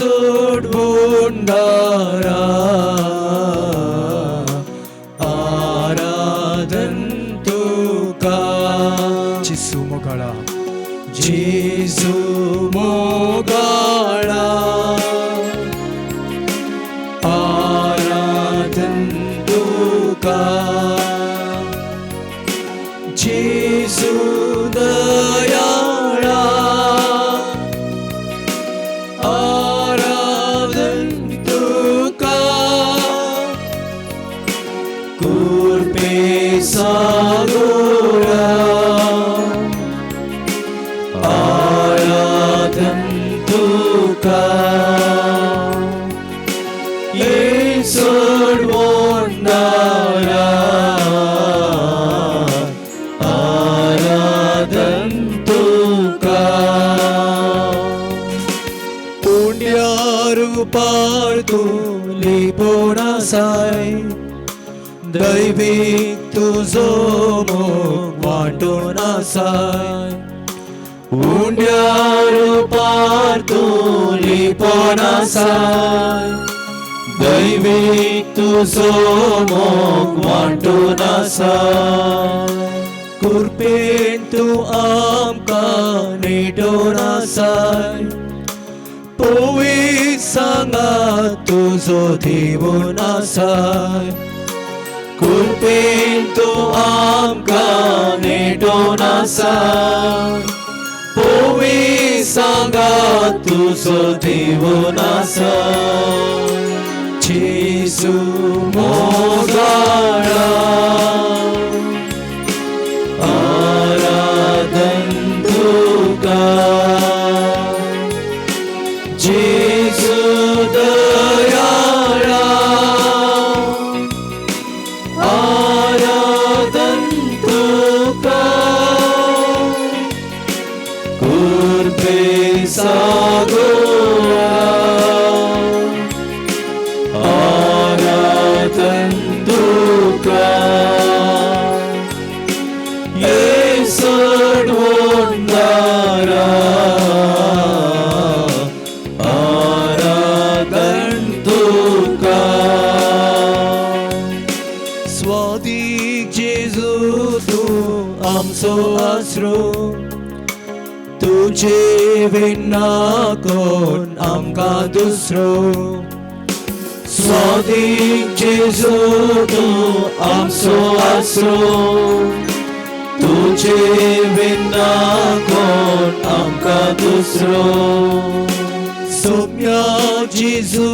सोडवणारा आराधन तुका. जेजू मोगाळा. जेजू मोगाळा, आराधन तुका. जेजू दयाळा, आराधन तुका. कुर्पे सागोरा, आराधन तुका. ये सोडवणारा, आराधन तुका. उंड्यार पार तूं लिपोवन आसाय, दैवीक तुजो मोग वांटून आसाय. उंड्यार पार तूं लिपोवन आसाय, दैवीक तुजो मोग वांटून आसाय. कुर्पेन तूं आमकां नेटोवन आसाय, पवित्र सांगात तुजो दिवन आसाय. कुर्पेन तूं आमकां नेटोवन आसाय, पवित्र सांगात तुजो दिवन आसाय. जेजू मोगाळा, आराधन तुका. जेजू दयाळा, आराधन तुका. कुर्पे सागोरा, आराधन तुका. ये सोडवणारा, आराधन तुका. स्वादीक जेजू तूं आमचो आसरो, तुजे विना कोण आमकां दुसरो. स्वादीक जेजू तूं आमचो आसरो, तुजे विना कोण आमकां दुसरो. सोम्या जेजू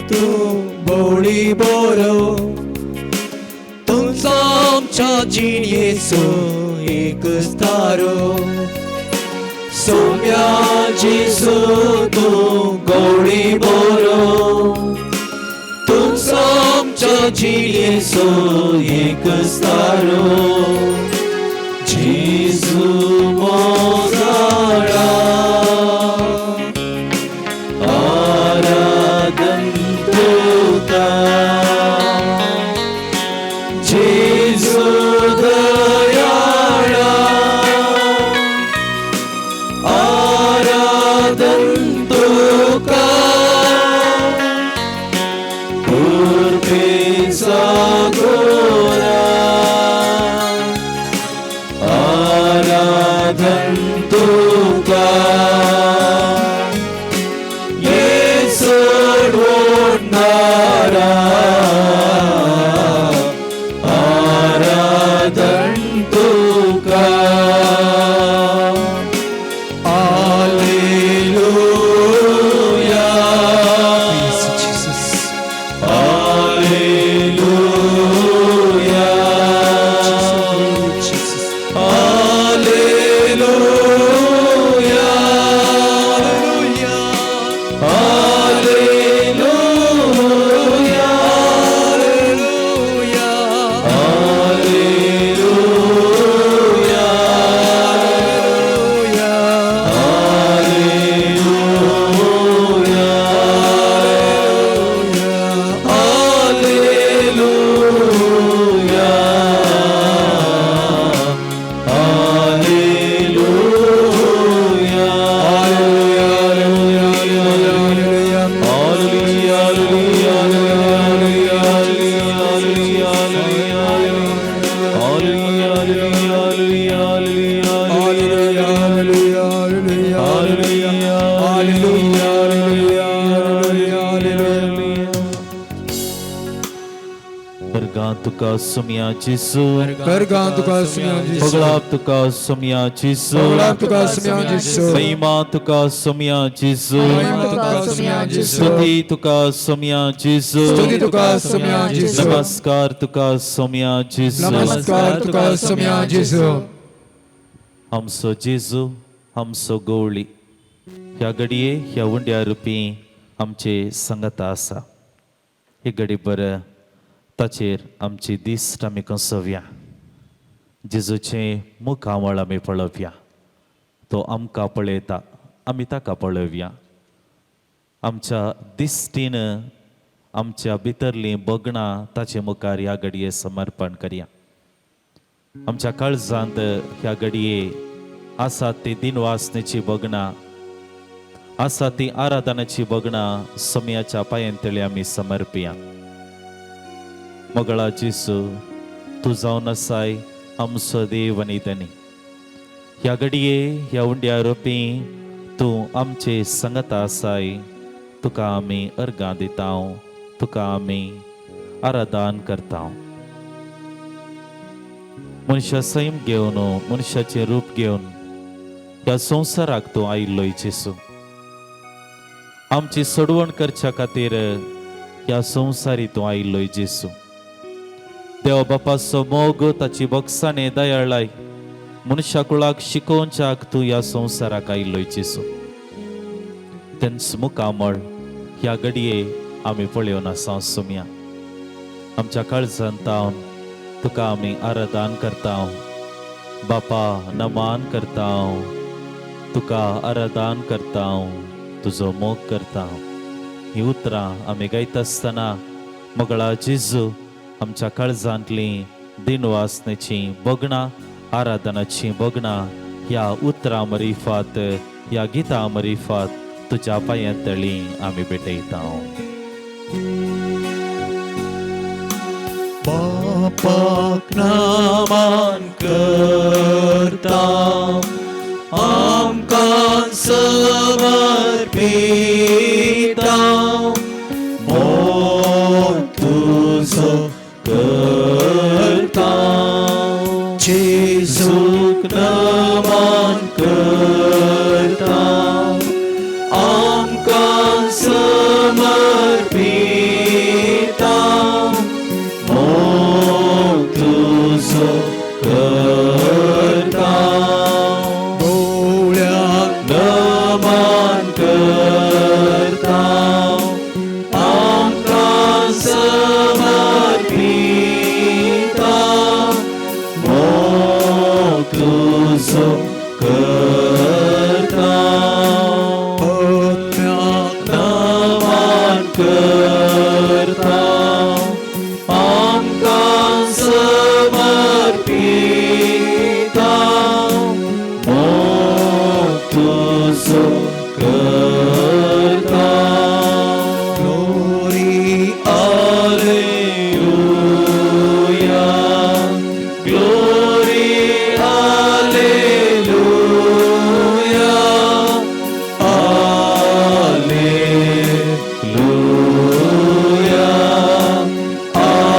तूं बोळी बोरो, तूंच आमच्या जिणयेचो एक तारो. सोम्या जेजू तूं गोडी बोरो, तूंच आमच्या जिणयेचो एक तारो. जेजू मोगाळा, आराधन तुका. जेजू दयाळा, आराधन तुका. कुर्पे सागोरा, आराधन तुका. ये सोडवणारा, आराधन तुका. आलेलुया. तुका सुमया जेजू. अर्गां तुका सुमया जेजू. होगळाप तुका सुमया जेजू. होगळाप तुका सुमया जेजू. महिमा तुका सुमया जेजू. महिमा तुका सुमया जेजू. स्तुती तुका सुमया जेजू. स्तुती तुका सुमया जेजू. नमस्कार तुका सुमया जेजू. नमस्कार तुका सुमया जेजू. आमचो जेजू, आमचो गवळी ह्या घडये ह्या उंड्या रुपी आमचे संगता आसा. ही घडी बरं ताचेर आमची दिश्ट आमी कसोवया. जेजूचें मुखामळ आमी पळोवया. तो आमकां पळयता, आमी ताका पळोवया. आमच्या दिश्टीन आमच्या भितरलीं बगणां ताचे मुखार ह्या घडये समर्पण करया. आमच्या काळजांत ह्या घडये आसात ती दिनवासनेची बगणां, आसा ती आराधनाची बगणां समयाच्या पांयांतळी आमी समर्पिया. मोगळा जेसू, तूं जावन आसाय आमचो देव आनी धनी. ह्या घडये ह्या उंड्या रोपी तूं आमचे संगता आसाय. तुका आमी अर्गां दिता, तुका आमी आराधन करता. मनशा सैम घेवन, मनशाचें रूप घेवन ह्या संवसाराक तूं आयिल्लो जेसू. आमची सोडवण करच्या खातीर ह्या संवसारी तूं आयिल्लो जेसू. देव बापाचो मोग, ताची बक्षाणे, दयाळाय मनशा कुळाक शिकोवच्याक तूं ह्या संवसाराक आयिल्लो जेसू. तेंच मुखामळ ह्या घडये आमी पळयोवन आसा सोमया. आमच्या काळजांत तावन तुका आमी आराधन करता बापा, नमान करता तुका, आराधन करता, तुजो मोग करता. ही उतरां आमी गायता आसतना मोगळा जेजू, आमच्या काळजांतलीं दिनवासनेचीं बगणां, आराधनाचीं बगणां ह्या उतरां मरिफात, ह्या गितां मरिफात तुज्या पांयांतळी आमी भेटयता. बापाक नमन करता, आमकां समर्पिता, मोग तुजो करता. जेजूक नमन करता, आमकां समर्पिता, मोग तुजो करता. गवळ्याक नमन करता, आमकां समर्पिता, मोग तुजो करता. आत्म्याक नमन करता, आमकां समर्पिता, मोग तुजो करता. Glory, Hallelujah. Glory, Hallelujah. Hallelujah. Hallelujah.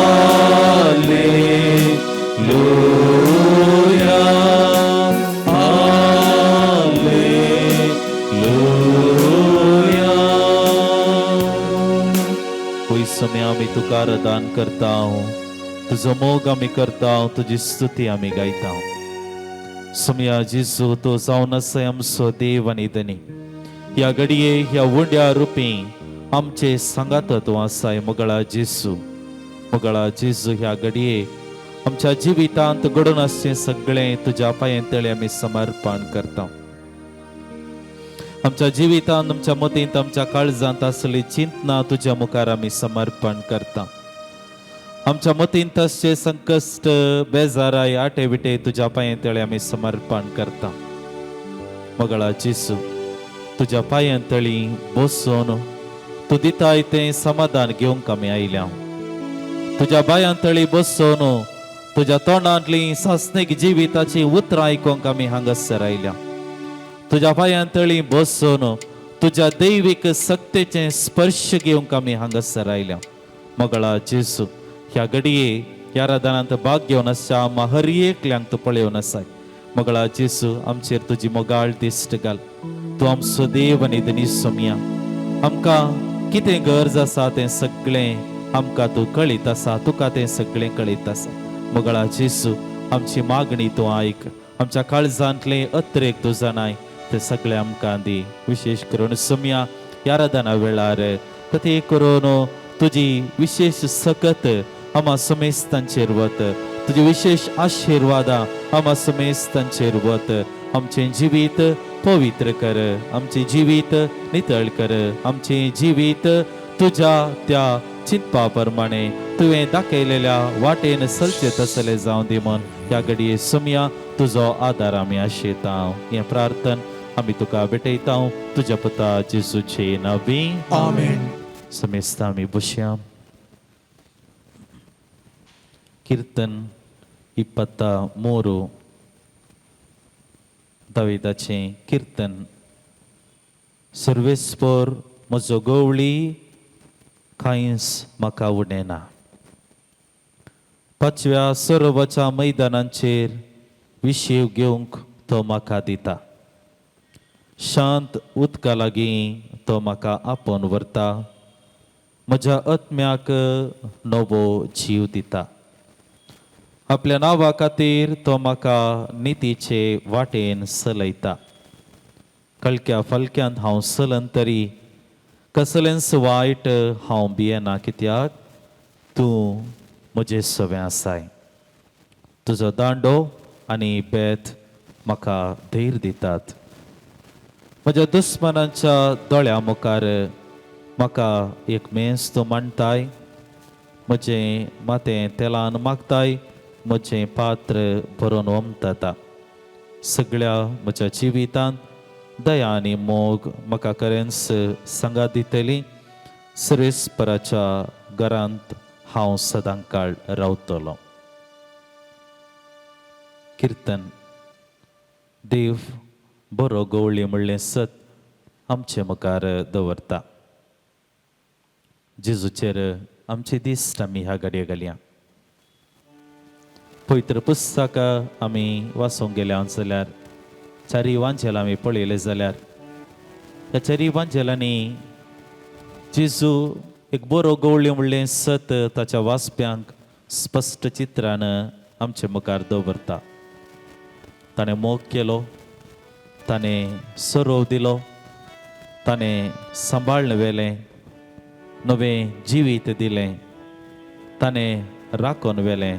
Hallelujah. कोई समय आमी तुका आराधन करता, तुजो मोग आमी करता, तुजी स्तुती आमी गायता. समया जेजू, तो जावन आसा आमचो देव आनी धनी. ह्या घडये ह्या उंड्या रुपी आमचे सांगात तूं आसाय मोगळा जेजू. मोगळा जेजू, ह्या घडये आमच्या जिवितांत घडून आसचें सगळें तुज्या पांयांतळी आमी समर्पण करता. आमच्या जिवितांत, आमच्या मतींत, आमच्या काळजांत आसली चिंतना तुज्या मुखार आमी समर्पण करता. आमच्या मतींत आसचे संकश्ट, बेजाराय, आटे विटे तुज्या पांयांतळी आमी समर्पण करता. मोगळा जेसू, तुज्या पांयांतळी बसून तूं दिताय तें समाधान घेवंक आमी आयल्या. तुज्या पांयांतळी बसून तुज्या तोंडांतली सासणीक जिविताची उतरां आयकूंक आमी हांगासर आयल्या. तुज्या पांयांतळी बसून तुज्या दैवीक सक्तेचें स्पर्श घेवंक आमी हांगासर आयल्या. मोगळा जेसू, ह्या घडये ह्या ह्या राधानांत भाग घेवन आसच्या आमा हर एकल्यांक तूं पळयोवन आसाय. मोगळा जेजू, आमचेर तुजी मोगाळ दिश्ट घाल. तूं आमचो देव आनी धनी सोमया, आमकां कितें गरज आसा तें सगळें आमकां तूं कळीत आसा, तुका तें सगळें कळीत आसा. मोगळा जेजू, आमची मागणी तूं आयक, आमच्या काळजांतलें अत्रेक तूं जाणाय, तें सगळें आमकां दी. विशेश करून सोमया ह्या राधाना वेळार तथें करून तुजी विशेश सकत आमा समेस्तांचेर वत, तुजी विशेश आशिर्वादां आमा समेस्तांचेर वत. आमचें जिवीत पवित्र कर, आमचें जिवीत नितळ कर, आमचें जिवीत तुज्या त्या चिंतपा प्रमाणे तुवें दाखयलेल्या वाटेन चलचें तसलें जावं दी म्हण ह्या घडये सोमया तुजो आदार आमी आशेता. हें प्रार्थन आमी तुका भेटयता तुज्या पुता जेजूचे नांवी. आमेन. समेस्ता आमी बसया. कीर्तन 23, दाविदाचें कीर्तन. सर्वेस्पर म्हजो गवळी, कांयच म्हाका उणें ना. पाचव्या सरोवाच्या मैदानांचेर विशेव घेवंक तो म्हाका दिता. शांत उदका लागीं तो म्हाका आपोवन व्हरता. म्हज्या आत्म्याक नवो जीव दिता. आपल्या नांवा खातीर तो म्हाका नितीचे वाटेन चलयता. कळक्या फलक्यांत हांव चलन तरी कसलेंच वायट हांव भियेना, कित्याक तूं म्हजे सवें आसाय. तुजो दांडो आनी बेत म्हाका धैर्य दितात. म्हज्या दुस्मानांच्या दोळ्या मुखार म्हाका एक मेज तूं मांडटाय. म्हजें माथें तेलान मागताय, म्हजें पात्र भरून ओमताता. सगळ्या म्हज्या जिवितांत दया आनी मोग म्हाका खरेंच सांगात दितली. सर्वेस्पराच्या घरांत हांव सदां काळ रावतलो. किर्तन. देव बरो गवळी म्हणलें सत आमचे मुखार दवरता. जेजूचेर आमचे दिश्ट आमी ह्या घडये घालया. पवित्र पुस्तक आमी वाचूंक गेल्या जाल्यार, चारी वांजेल आमी पळयले जाल्यार, ह्या चारी वांजेलांनी जेजू एक बरो गवळी म्हणलें सत ताच्या वाचप्यांक स्पश्ट चित्रान आमचे मुखार दवरता. ताणें मोग केलो, ताणें सरोव दिलो, ताणें सांबाळ्ळ व्हेलें, नवें जिवीत दिलें, ताणें राखून व्हेलें.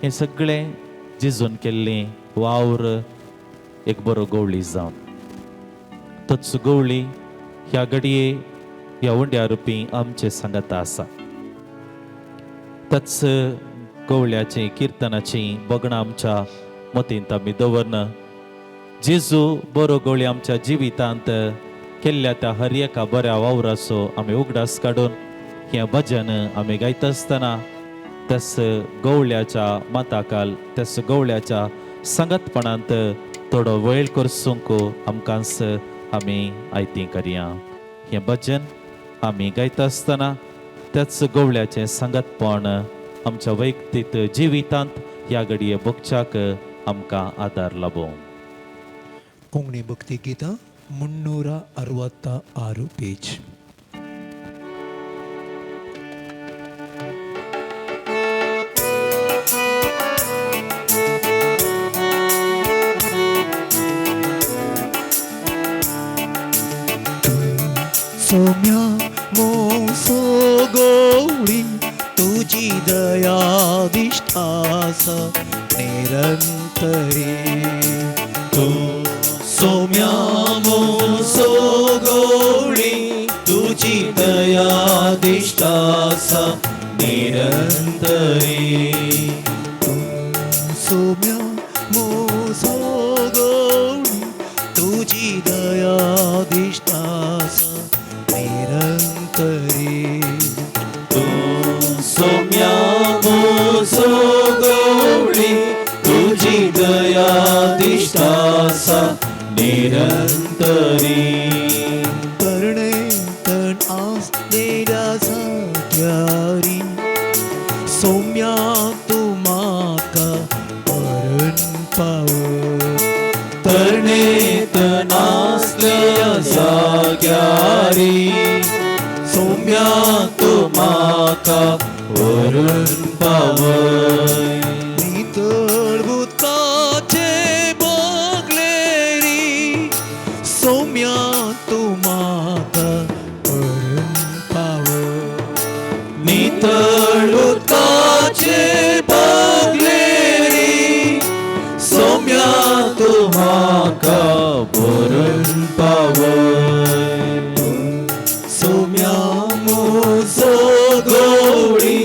हें सगळें जेजून केल्लें वावर एक बरो गवळी जावन. तोच गवळी ह्या घडये ह्या उंड्या रुपी आमचे सांगाता आसा. त्याच गवळ्याची किर्तनाची बगणां आमच्या मतींत आमी दवरन जेजू बरो गवळी आमच्या जिवितांत केल्ल्या त्या हर एका बऱ्या वावराचो आमी उगडास काडून हें भजन आमी गायता आसतना त्याच गवळ्याच्या माताकाल, त्याच गवळ्याच्या सांगातपणांत थोडो वेळ करसूंक आमकांच आमी आयती करया. हें भजन आमी गायता आसतना त्याच गवळ्याचें सांगातपण आमच्या वैयक्तीक जिवितांत ह्या घडये भोगच्याक आमकां आदार लाबो. कोंकणी भक्ती गीता 366 पेज. सोम्या मोसो गोवळी, तुजी दया दिश्ट आसा निरंतरी. तूं सोम्या मोसो गोवळी, तुजी दया दिश्ट आसा निरंतरी. तूं सोम्या मोसो गोवळी, तुजी दया दिश्ट आसा निरंतरी. तूं सोम्या मोसो गोवळी, तुजी दया दिश्ट आसा निरंतरी. करणे तण आसलेल्या जाग्यारी, नासल्या जाग्यारी सोम्या तूं म्हाका व्हरून पावय. नितळ उदकाचे बागलेरी सोम्या तूं म्हाका व्हरून पावय. नितळ उदकाचे बागलेरी सोम्या तूं म्हाका व्हरून पावय. सोम्या म्हजो गवळी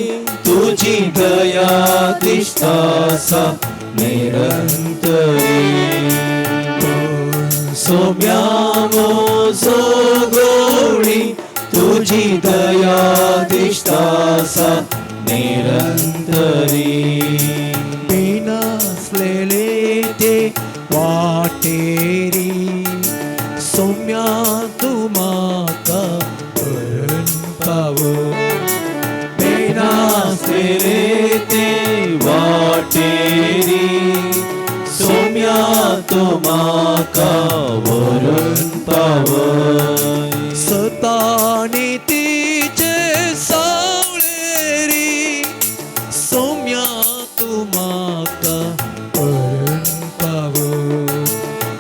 तुजी दया दिश्टासा निरंतरी. सोम्या म्हजो गवळी तुजी दया दिश्टासा निरंतरी. पिनासलेले ते वाटेरी सोम्या तूं म्हाका व्हरून पावय. नासलेले ते वाटेरी सोम्या तूं म्हाका व्हरून पावय. सतानी तिचे सावळेरी सोम्या तूं म्हाका व्हरून पावय.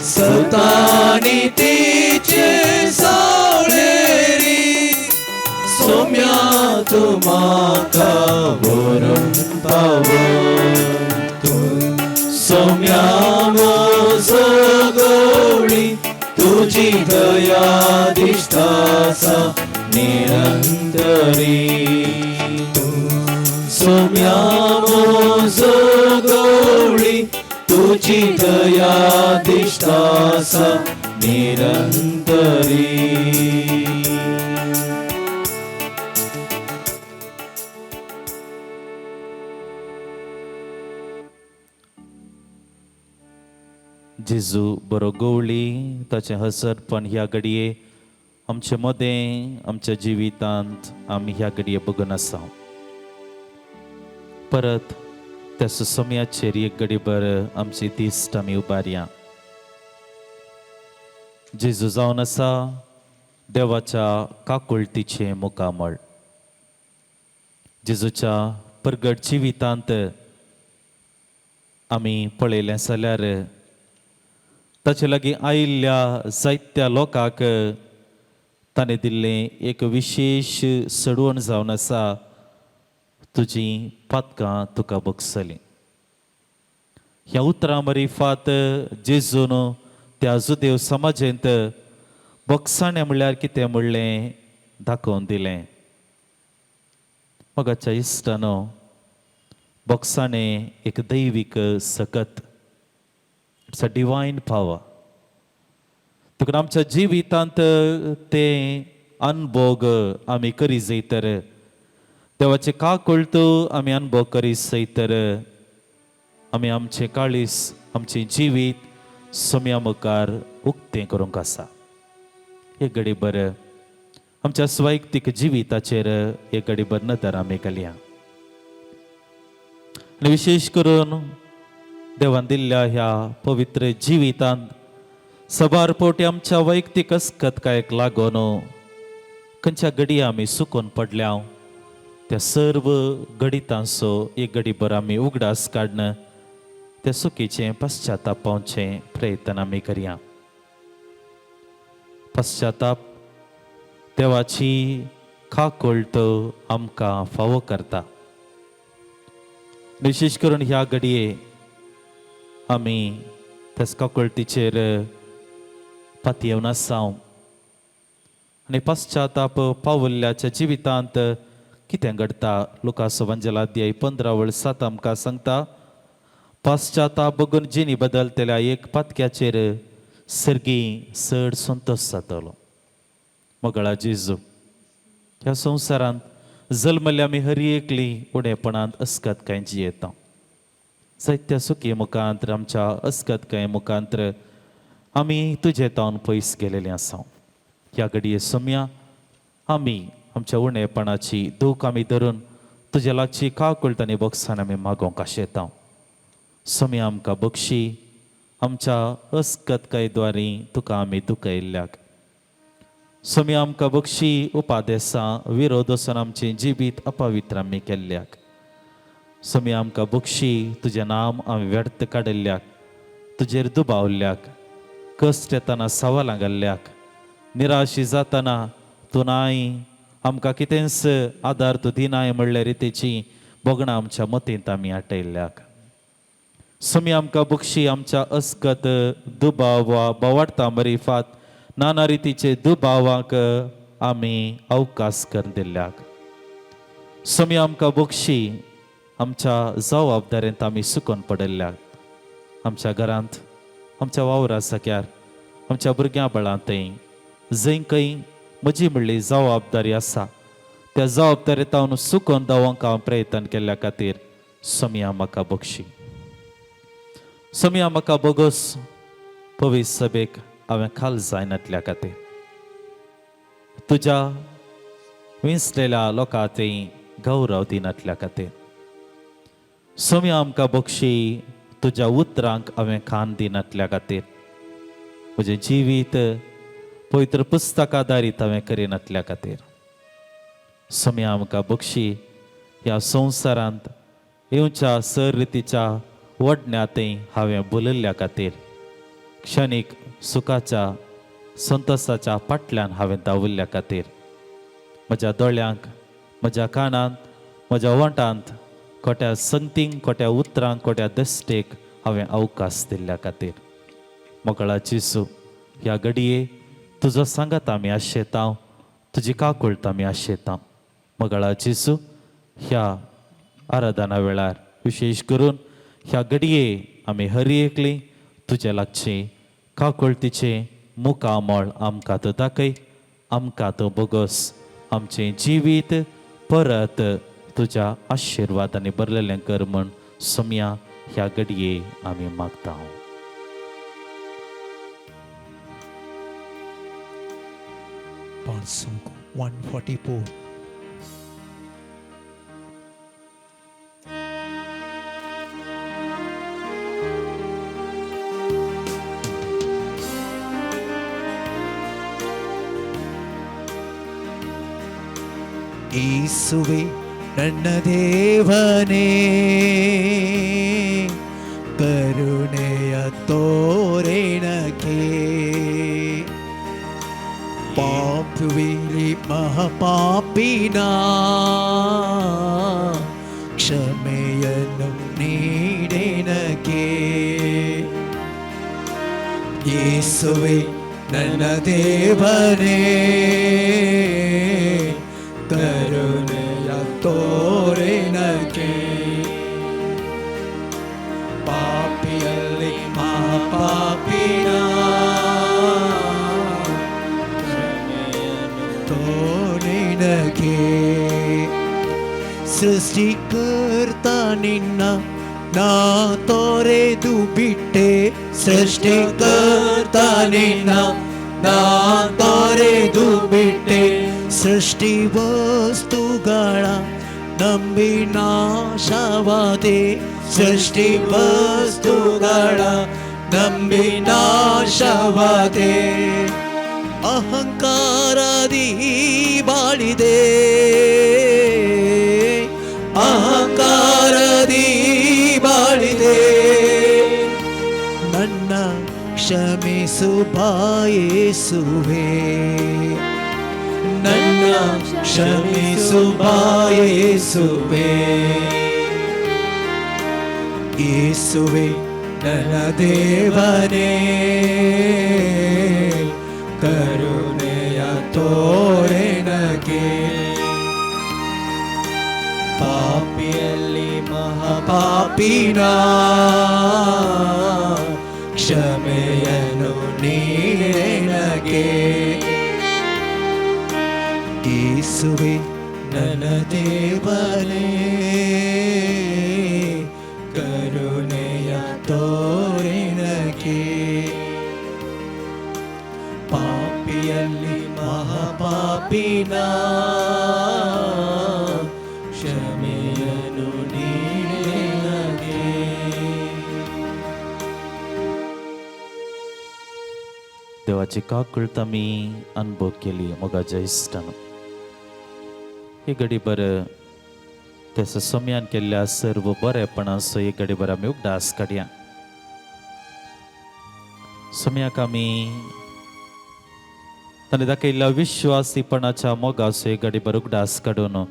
सतानी तिचे सावळेरी सोम्या तूं म्हाका व्हरून पावय. सोम्या म्हजो गवळी तुजी दया दिश्टासा निरंतरी. सोम्या म्हजो गवळी तुजी दया दिश्टासा निरंतरी. जेजू बरो गवळी ताचें हसरपण ह्या घडये आमचे मदें आमच्या जिवितांत आमी ह्या घडये बगून आसा. परत त्या सुसमयाचेर एक घडीभर आमची दिश्ट आमी उबारया. जेजू जावन आसा देवाच्या काकुळतीचें मुखामळ. जेजूच्या परगट जिवितांत आमी पळयलें जाल्यार ताचे लागीं आयिल्ल्या जायत्या लोकांक ताणें दिल्लें एक विशेश सडवण जावन आसा, तुजी पातकां तुका बगसलीं. ह्या उतरां मरिफात जेजून त्या जुदेव समाजेंत बगसाणें म्हणल्यार कितें म्हणलें दाखोवन दिलें. मोगाच्या इश्टानो, बगसाणें एक दैवीक सकत, it's a divine power. देखून आमच्या जिवितांत ते अनभोग आमी करी जाय तर, देवाचे काकुळट आमी अनभोग करी जाय तर आमी आमचें काळीस आमचें जिवीत सोम्या मुखार उक्तें करूंक आसा. एक घडी बरें आमच्या स्वैक्तीक जिविताचेर एक घडी बर नदर आमी घालया आनी विशेश करून देवान दिल्ल्या ह्या पवित्र जिवितांत सबार पोटी आमच्या वैयक्तीक अस्कतकायेक लागून खंयच्या घडये आमी सुकून पडल्या त्या सर्व घडितांचो एक घडीभर आमी उगडास काडन त्या चुकीचें पश्चाताप पावचें प्रयत्न आमी करया. पश्चाताप देवाची काकुळट आमकां फावो करता. विशेश करून ह्या घडये आमी त्याच काकुळटीचेर पातयेवन आसा आनी पश्चाताप पावल्ल्याच्या जिवितांत कितें घडटा? लुकास वंजला अध्याय 15 वळ 7 आमकां सांगता, पश्चाताप बगून जिणी बदलतल्या एक पातक्याचेर सर्गी चड संतोश जातलो. मोगळा जेजू, ह्या संवसारांत जल्मल्या आमी हर एकली उणेपणांत अस्कत कांय जियेता. जायत्या सुखी मुखांत्र आमच्या अस्कत कांय मुखांत्र आमी तुजे तावन पयस गेलेले आसा. ह्या घडये सोम्या आमी आमच्या उणेपणाची दूख आमी धरून तुज्या लागची काकुळट आनी बक्षान आमी मागोवंक आशेता. सोम्या आमकां बक्षी, आमच्या अस्कतकायद्वारी तुका आमी दुखयल्ल्याक. स्वामी आमकां बक्षी उपादेसां विरोध वचून आमचें जिवीत अपवित्र आमी केल्ल्याक. स्वामी आमकां बक्षी तुजें नाम आमी व्यर्थ काडिल्ल्याक, तुजेर दुबावल्ल्याक, कश्ट येतना सवालां घाल्ल्याक, निराशी जातना तूं नाय आमकां कितेंच आदार तूं दिनाय म्हणल्या रितीची भोगणां आमच्या मतींत आमी आटयल्ल्याक. स्वामी आमकां बक्षी आमच्या अस्कत दुबाव वा बोवाडता मरिफात नाना रितीचे दुबावाक आमी अवकाश करून दिल्ल्याक. स्वामी आमकां बक्षी आमच्या जबाबदारेंत आमी सुकोन पडिल्ल्याक, आमच्या घरांत, आमच्या वावरा सक्यार, आमच्या भुरग्यां बळांतय जंय खंय म्हजी म्हणली जबाबदारी आसा त्या जबाबदारेंत हांव सुकोन दावंक हांव प्रयत्न केल्ल्या खातीर स्वामी म्हाका बक्षी. स्वामी म्हाका बोगस पवित्र सभेक हांवें खाल जायनातल्या खातीर, तुज्या विंचलेल्या लोकां थंय गौरव दिनातल्या खातीर. स्वामी आमकां बक्षी तुज्या उतरांक हांवें कान दिनातल्या खातीर, म्हजें जिवीत पवित्र पुस्तक आदारीत हांवें करिनातल्या खातीर. स्वामी आमकां बक्षी ह्या संवसारांत येवच्या सर रितीच्या वडण्यांतय हांवें बोलयल्ल्या खातीर, क्षणीक सुखाच्या संतोसाच्या फाटल्यान हांवें धांविल्ल्या खातीर, म्हज्या दोळ्यांक, म्हज्या कानांत, म्हज्या वंटांत खोट्या संगतींक, खोट्या उतरांक, खोट्या दश्टेक हांवें अवकाश दिल्ल्या खातीर. मोगळा जेजू, ह्या घडये तुजो सांगात आमी आशेता, तुजी काकुळट आमी आशेता. मोगळा जेजू, ह्या आराधना वेळार विशेश करून ह्या घडये आमी हरी एकली तुजे लागचे काकुळटीचे मुखामळ आमकां तूं दाखय, आमकां तूं बोगस. आमचें जिवीत परत तुज्या आशिर्वादांनी भरलेलें कर म्हण सोमया ह्या घडये आमी मागता. Part Song 144. ಯೇಸುವೆ ನನ್ನ ದೇವನೇ, ಕರುಣೆಯ ತೋರೆಣಕೆ, ಪಾಪುವಿಲಿ ಮಹಾಪಾಪಿನ ಕ್ಷಮೆಯನ್ನು ನೀಡೆನಕೆ. ಯೇಸುವೆ ನನ್ನ ದೇವನೇ, ಕರುಣೆಯ ತೋರೆನಕೆ, ಪಾಪಿಯಲ್ಲಿ ಮಹಾಪಾಪಿನ ತೋರೆನಕೆ. ಸೃಷ್ಟಿಕರ್ತ ನಿನ್ನ ನಾ ತೊರೆದು ಬಿಟ್ಟೆ, ಸೃಷ್ಟಿಕರ್ತ ನಿನ್ನ ನಾ ತೊರೆದು ಬಿಟ್ಟೆ, ಸೃಷ್ಟಿ ವಸ್ತುಗಳ ನಂಬಿ ನಾಶವಾದೆ, ಸೃಷ್ಟಿ ವಸ್ತುಗಳ ನಂಬಿ ನಾಶವಾದೆ, ಅಹಂಕಾರದಿ ಬಾಳಿದೆ, ಅಹಂಕಾರದಿ ಬಾಳಿದೆ, ನನ್ನ ಕ್ಷಮಿಸು ಬಾಯೇಸುವೆ, ನನ್ನ ಕ್ಷಮಿಸು ಬಾಯೇಸುವೆ. ಯೇಸುವೆ ನನ್ನ ದೇವನೇ, ಕರುಣೆಯ ತೋರೆನಗೆ, ಪಾಪಿಯಲ್ಲಿ ಮಹಾಪಾಪಿನ ಕ್ಷಮೆಯನ್ನು ನೀಡೆನಗೆ. ಯೇಸುವೆ ನನ್ನ ದೇವನೇ, ಕರುಣೆಯ ತೋರೆನಗೆ, ಪಾಪಿಯಲ್ಲಿ ಮಹಾಪಾಪಿನ ಕ್ಷಮೆಯನ್ನು ನೀಡೆನಗೆ. देवाची काकूळत आमी अनुभव केली मोगाच्या इश्टान. ही घडीभर त्याच्या सोम्यान केल्ल्या सर्व बरेपणाचो एक घडीभर आमी उगडास काडया. सोम्याक आमी ताणें दाखयल्ल्या विश्वासीपणाच्या मोगाचो एक घडीभर उगडास काडून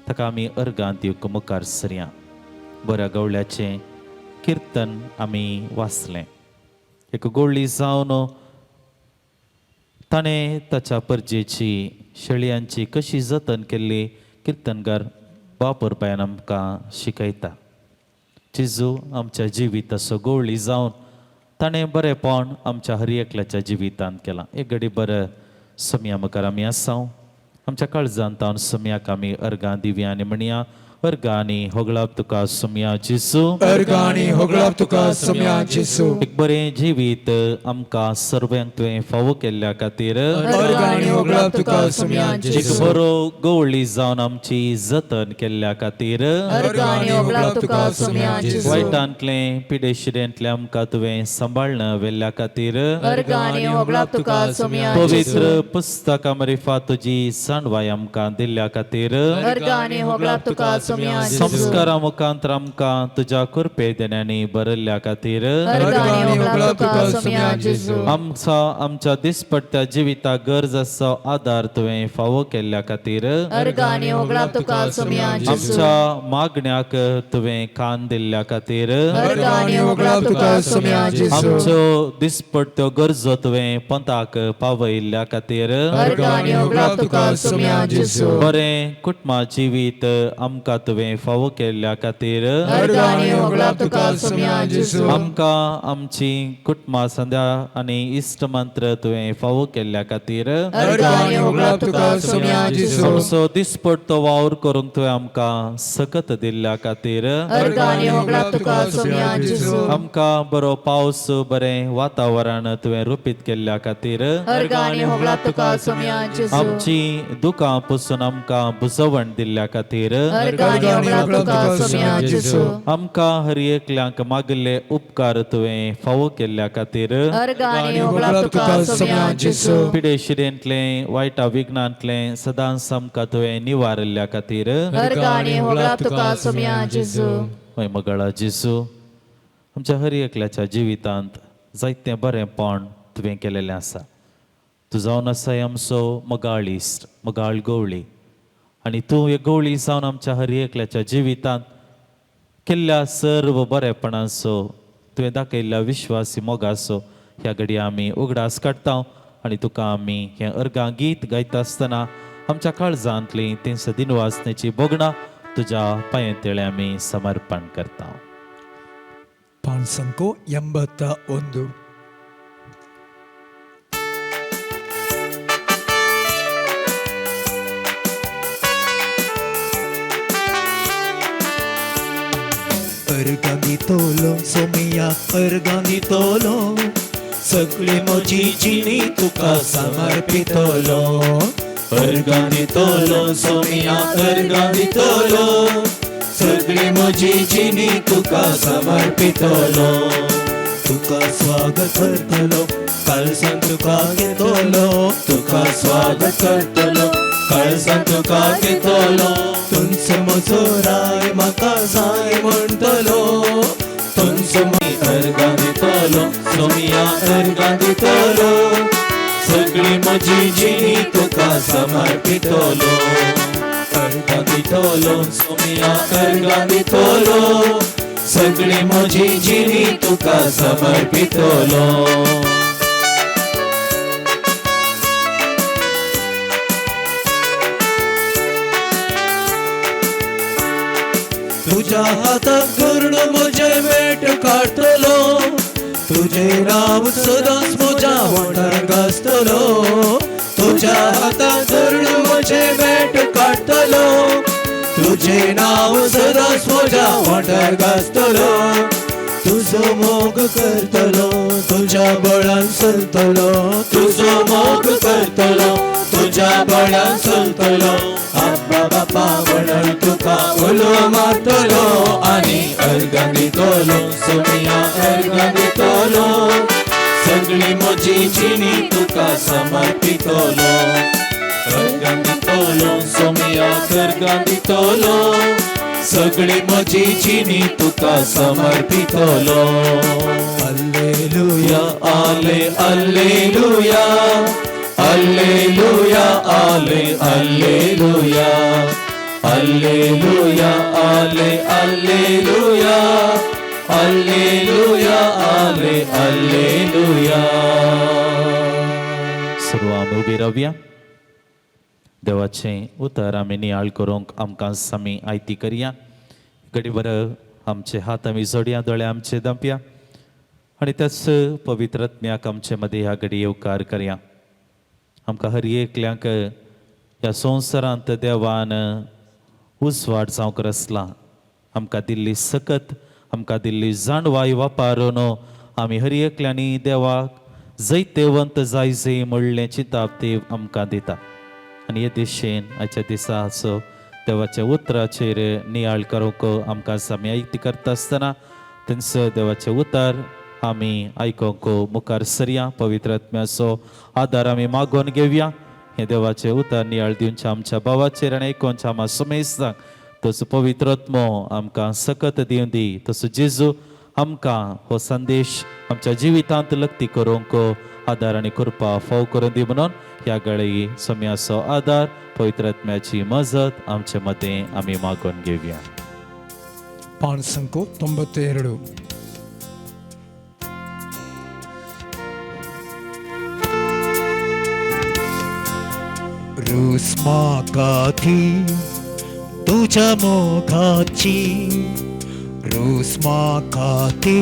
ताका आमी अर्गांत दिवंक मुखार सरया. बऱ्या गवळ्याचें किर्तन आमी वाचलें. एक गोळी जावन ताणें ताच्या परजेची शेळयांची कशी जतन केल्ली किर्तनकार बापूरपायान आमकां शिकयता. जेजू आमच्या जिविताचो गोवळी जावन ताणें बरेंपण आमच्या हर एकल्याच्या जिवितांत केलां. एक घडी बरें सोम्या मुखार आमी आसाव. आमच्या काळजांत तावन सोम्याक आमी अर्गां दिवया आनी म्हणया, अर्गां आनी होगळाप तुका सोम्या जेजू. अर्गाणी होगळाप तुका सोम्या जेसू. एक बरें जिवीत आमकां सर्वांक तुवें फावो केल्ल्या खातीर. अर्गाणी होगळाप तुका सोम्या एक जेसू. बरो गवळी जावन आमची जतन केल्ल्या खातीर. अर्गाणी होगळाप तुका सोम्या जेसू. वायटांतलें पिडेशिरेंतलें आमकां तुवें सांबाळ्ळें व्हेल्ल्या खातीर. अर्गानी होगळाप तुका सोम्या जेजू. पवित्र पुस्तकां मारिफात तुजी जाणवाय आमकां दिल्ल्या खातीर. अर्गानी होगळाप तुका सोम्या जेजू. संस्कारा मुखांत आमकां तुज्या कृपे देण्यांनी बरयल्ल्या खातीर. अर्गानी होगळाप तुका सोम्या जेजू. आमचा आमच्या दिसपट्ट्या जिविताक गरज आसचो आदार तुवें फावो केल्ल्या खातीर. अर्गानी होगळाप तुका सोम्या जेजू. आमच्या मागण्याक तुवें कान दिल्ल्या खातीर. अर्गानी होगळाप तुका सोम्या जेजू. आमच्यो दिसपट्ट्यो गरजो तुवें पंथाक पावयल्ल्या खातीर. अर्गानी होगळाप तुका सोम्या जेजू. बरें कुटुंबा जिवीत आमकां तुवें फावो केल्ल्या खातीर. अर्गानी होगळाप तुका सोम्या जेजू. आमकां आमची कुटुंबा संध्या आनी इश्ट मंत्र तुवें फावो केल्ल्या खातीर. अर्गानी होगळाप तुका सोम्या जेजू. आमचो दिसपट्टो वावर करूंक तुवें आमकां सकत दिल्ल्या खातीर. अर्गानी होगळाप तुका सोम्या जेजू. आमकां बरो पावस बरें वातावरण तुवें रुपीत केल्ल्या खातीर. अर्गानी होगळाप तुका सोम्या जेजू. आमची दुकां पसून आमकां बुजवण दिल्ल्या खातीर. अर्गानी होगळाप तुका सोम्या जेजू. आमकां हर एकल्यांक मागिल्ले उपकार तुवें फावो केल्ल्या खातीर. अर्गानी होगळाप तुका सोम्या जेजू. पिडेशिरेंतलें वायटा विघ्नांतलें सदांच आमकां तुवें निवारिल्ल्या खातीर. अर्गानी होगळाप तुका सोम्या जेजू. हय मगळा जेजू, आमच्या हर एकल्याच्या जिवितांत जायतें बरेंपण तुवें केलेलें आसा. तूं जावन आसाय आमचो मोगाळ इश्ट, मोगाळ गवळी, आनी तूं एक गवळी जावन आमच्या हर एकल्याच्या जिवितांत केल्ल्या सर्व बरेपणाचो तुवें दाखयल्ल्या विश्वासी मोगाचो ह्या घडये आमी उगडास काडटा. आनी तुका आमी हें अर्गां गीत गायता आसतना आमच्या काळजांतली तेंच दिनवासनेची भोगणां तुज्या पांये आमी समर्पण करता. ಪಾನ್ಸಂಕೋ 81. अर्गांदी तोलो सोमिया अर्गांदी तोलो, सगळी म्हजी जिणी तुका समर्पितलो. अर्गांदी तोलो सोमिया अर्गांदी तोलो, सगळी म्हजी जिणी तुका समर्पितलो. तुका स्वागत करतलो काळजान तुका घेतलो, तुका स्वागत करतलो काळजान तुका घेतलो. तुमचो म्हजो राय म्हाका जाय म्हणटलो, तुमचो अर्गां दितलो सोमिया अर्गां दितलो, सगळी म्हजी जिणी तुका समर्पितलो. अर्गां दितलो सोमिया अर्गां दितलो, सगळी म्हजी जिणी तुका समर्पितलो. तुज्या हाताक धरून म्हजें वेट काडटलो, तुजें नांव सदांच म्हज्या वोंठार गाजतलो. तुज्या हाताक धरून म्हजें वेट काडटलो, तुजें नांव सदांच म्हज्या वोंठार गाजतलो. तुजो मोग करतलो तुज्या बळान चलतलो, तुजो मोग करतलो तुज्या बळान चलतलो. आब्बा बापा म्हणून तुका उलो मारतलो आनी अर्गां दितलो सोमिया अर्गां दितलो, सगळी सगळी म्हजी जिणी तुका समर्पितलो सर्गां दितलो सोमया सर्गां दितलो सगळी म्हजी जिणी तुका समर्पितलो. अल्लेलुया आले alleluia alleluia आले अल्लेलुया अल्लेलुया आले अल्लेलुया अल्लेलुया आले अल्लेलुया. सर्व आमी उबी रावया. देवाचें उतर आमी नियाळ करूंक आमकां सामी आयती करया. घडी बरं आमचे हात आमी जोडया, दोळे आमचे दांपया आनी त्याच पवित्र आत्म्याक आमचे मदीं ह्या घडी येवकार करया. आमकां हर एकल्यांक ह्या संवसारांत देवान उजवाड जावंक रचला. आमकां दिल्ली सकत, आमकां दिल्ली जाणवाय वापरून आमी हर एकल्यांनी देवाक जैतेवंत जाय जय म्हणलें चिंताप देव आमकां दिता. आनी हे दिशेन आयच्या दिसाचो देवाच्या उतराचेर नियाळ करूंक आमकां आमी आयती करता आसतना तेंचो देवाचें उतर आमी आयकूंक मुखार सरया. पवित्र आत्म्याचो आदार आमी मागोवन घेवया. हें देवाचें उतर नियाळ दिवच्या आमच्या भावाचेर आनी आयकोनच्या आमच्या समेस्तांक तसो पवित्र आत्मो आमकां सकत दिवं दी. तसो जेजू आमकां हो संदेश आमच्या जिवितांत लक्ती करूंक आदार आनी कृपा फाव करून दी म्हणून ह्या गळी सम्याचो आदार पवित्र आत्म्याची मजत आमचे मदें आमी मागोवन घेवया. ಪಾಣಸಂಕು 92. रुस्माकाथी तुझ्या मोगाची, रुस्माकाथी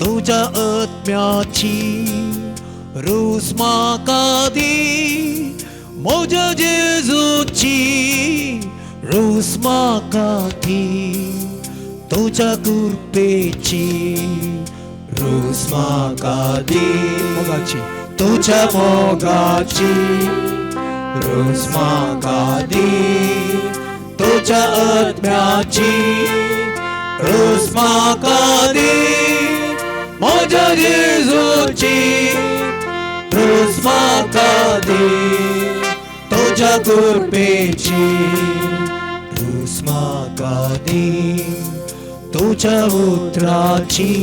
तुझ्या आत्म्याची, रुस्माकादी म्हज्या जेजूची, रुस्माकाथी तुझ्या कृपेची, रुस्माकादी मोगाची तुझ्या मोगाची, रुस्माकादी तुझ्या आत्म्याची, रुस्माकादी म्हज्या जेजूची, रुस्माकादी तुझ्या कृपेची, रुस्माकादी तुझ्या उतराची,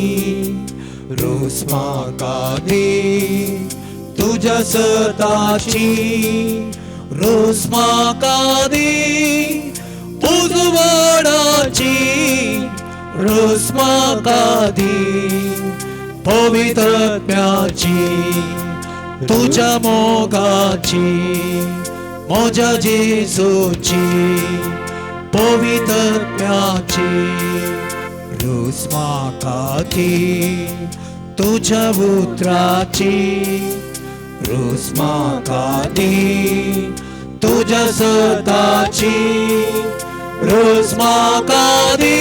रुस्माकादी तुझ्या सताची, रुस्माकादी उजवाडाची, रुस्माकादी पवित्र आत्म्याची, तुझ्या मोगाची, म्हज्या जेजूची, पवित्र आत्म्याची, रुस्माकादी तुझ्या उतराची, रुस्माकादी तुझ्या सताची, रुस्माकादी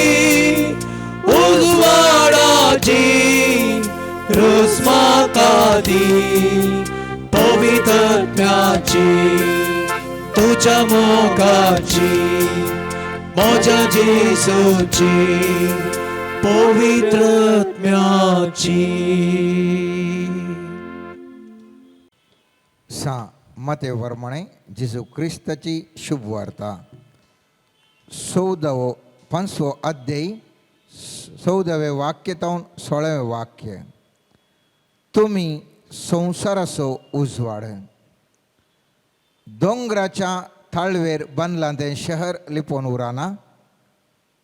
उजवाडाची, रुस्माकादी पवित्र आत्म्याची, तुझ्या मोगाची, म्हज्या जेजूची, पवित्र आत्म्याची. सा मते प्रमाणे जेजू क्रिस्ताची शुभवार्ता 14वो 5वो अध्याय 14वें वाक्य तावन 16वें वाक्य. तुमी संवसाराचो उजवाड. दोंगराच्या ताळवेर बांदलां तें शहर लिपोवन उरना.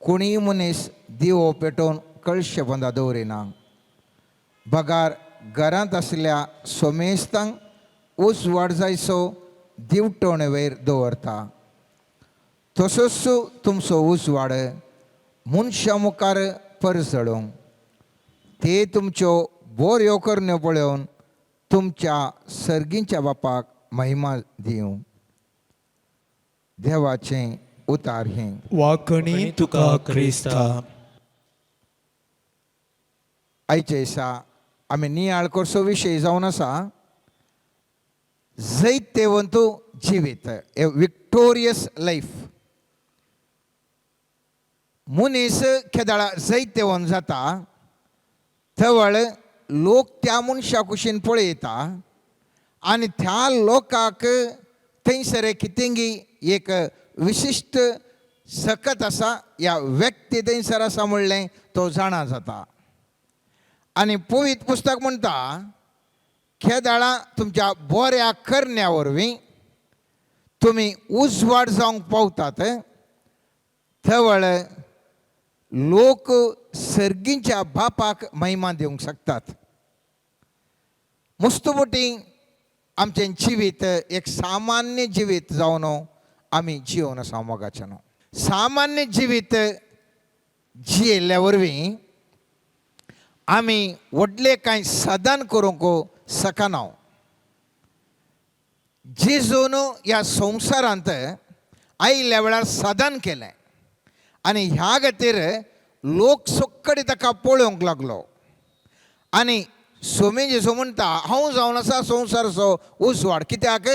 कोणीय मनीस दिवो पेटोवन कळशे पोंदा दवरिना, बगार घरांत आसल्या सोमेस्तांक उजवाड जायसो दिवटोणे वयर दवरता. तसोच तुमचो उजवाड मनशां मुखार परजळूंक ते तुमच्यो बऱ्यो करण्यो पळोवन तुमच्या सर्गींच्या बापाक महिमा दिवं. देवाचें उतार हें. वाकणी तुका क्रिस्ता. आयचे दिसा आमी नियाळ करचो विशय जावन आसा जैतेवंत जिवीत, ए विक्टोरियस लायफ. मनीस केदळा जैतेवंत जाता तवळ लोक त्या मनशा कुशीन पळयता आनी त्या लोकांक थंयसर कितेंगी एक विशिश्ट सकत आसा ह्या व्यक्ती थंयसर आसा म्हणलें तो जाणा जाता. आनी पवित्र पुस्तक म्हणटा केदाळा तुमच्या बऱ्या करण्या वरवीं तुमी उजवाड जावंक पावतात, थवळ लोक सर्गींच्या बापाक महिमा दिवंक शकतात. मुस्तुबटी आमचें जिवीत एक सामान्य जिवीत जावन आमी जियोवन आसा मोगाच्यान. सामान्य जिवीत जियेल्ल्या वरवीं आमी व्हडलें कांय साधन करूंक शकना. जेजून ह्या संवसारांत आयिल्ल्या वेळार साधन केलें आनी ह्या खातीर लोक सक्कडी ताका पळोवंक लागलो. आनी सोमी जेजू म्हणटा हांव जावन आसा संवसाराचो उजवाड, कित्याक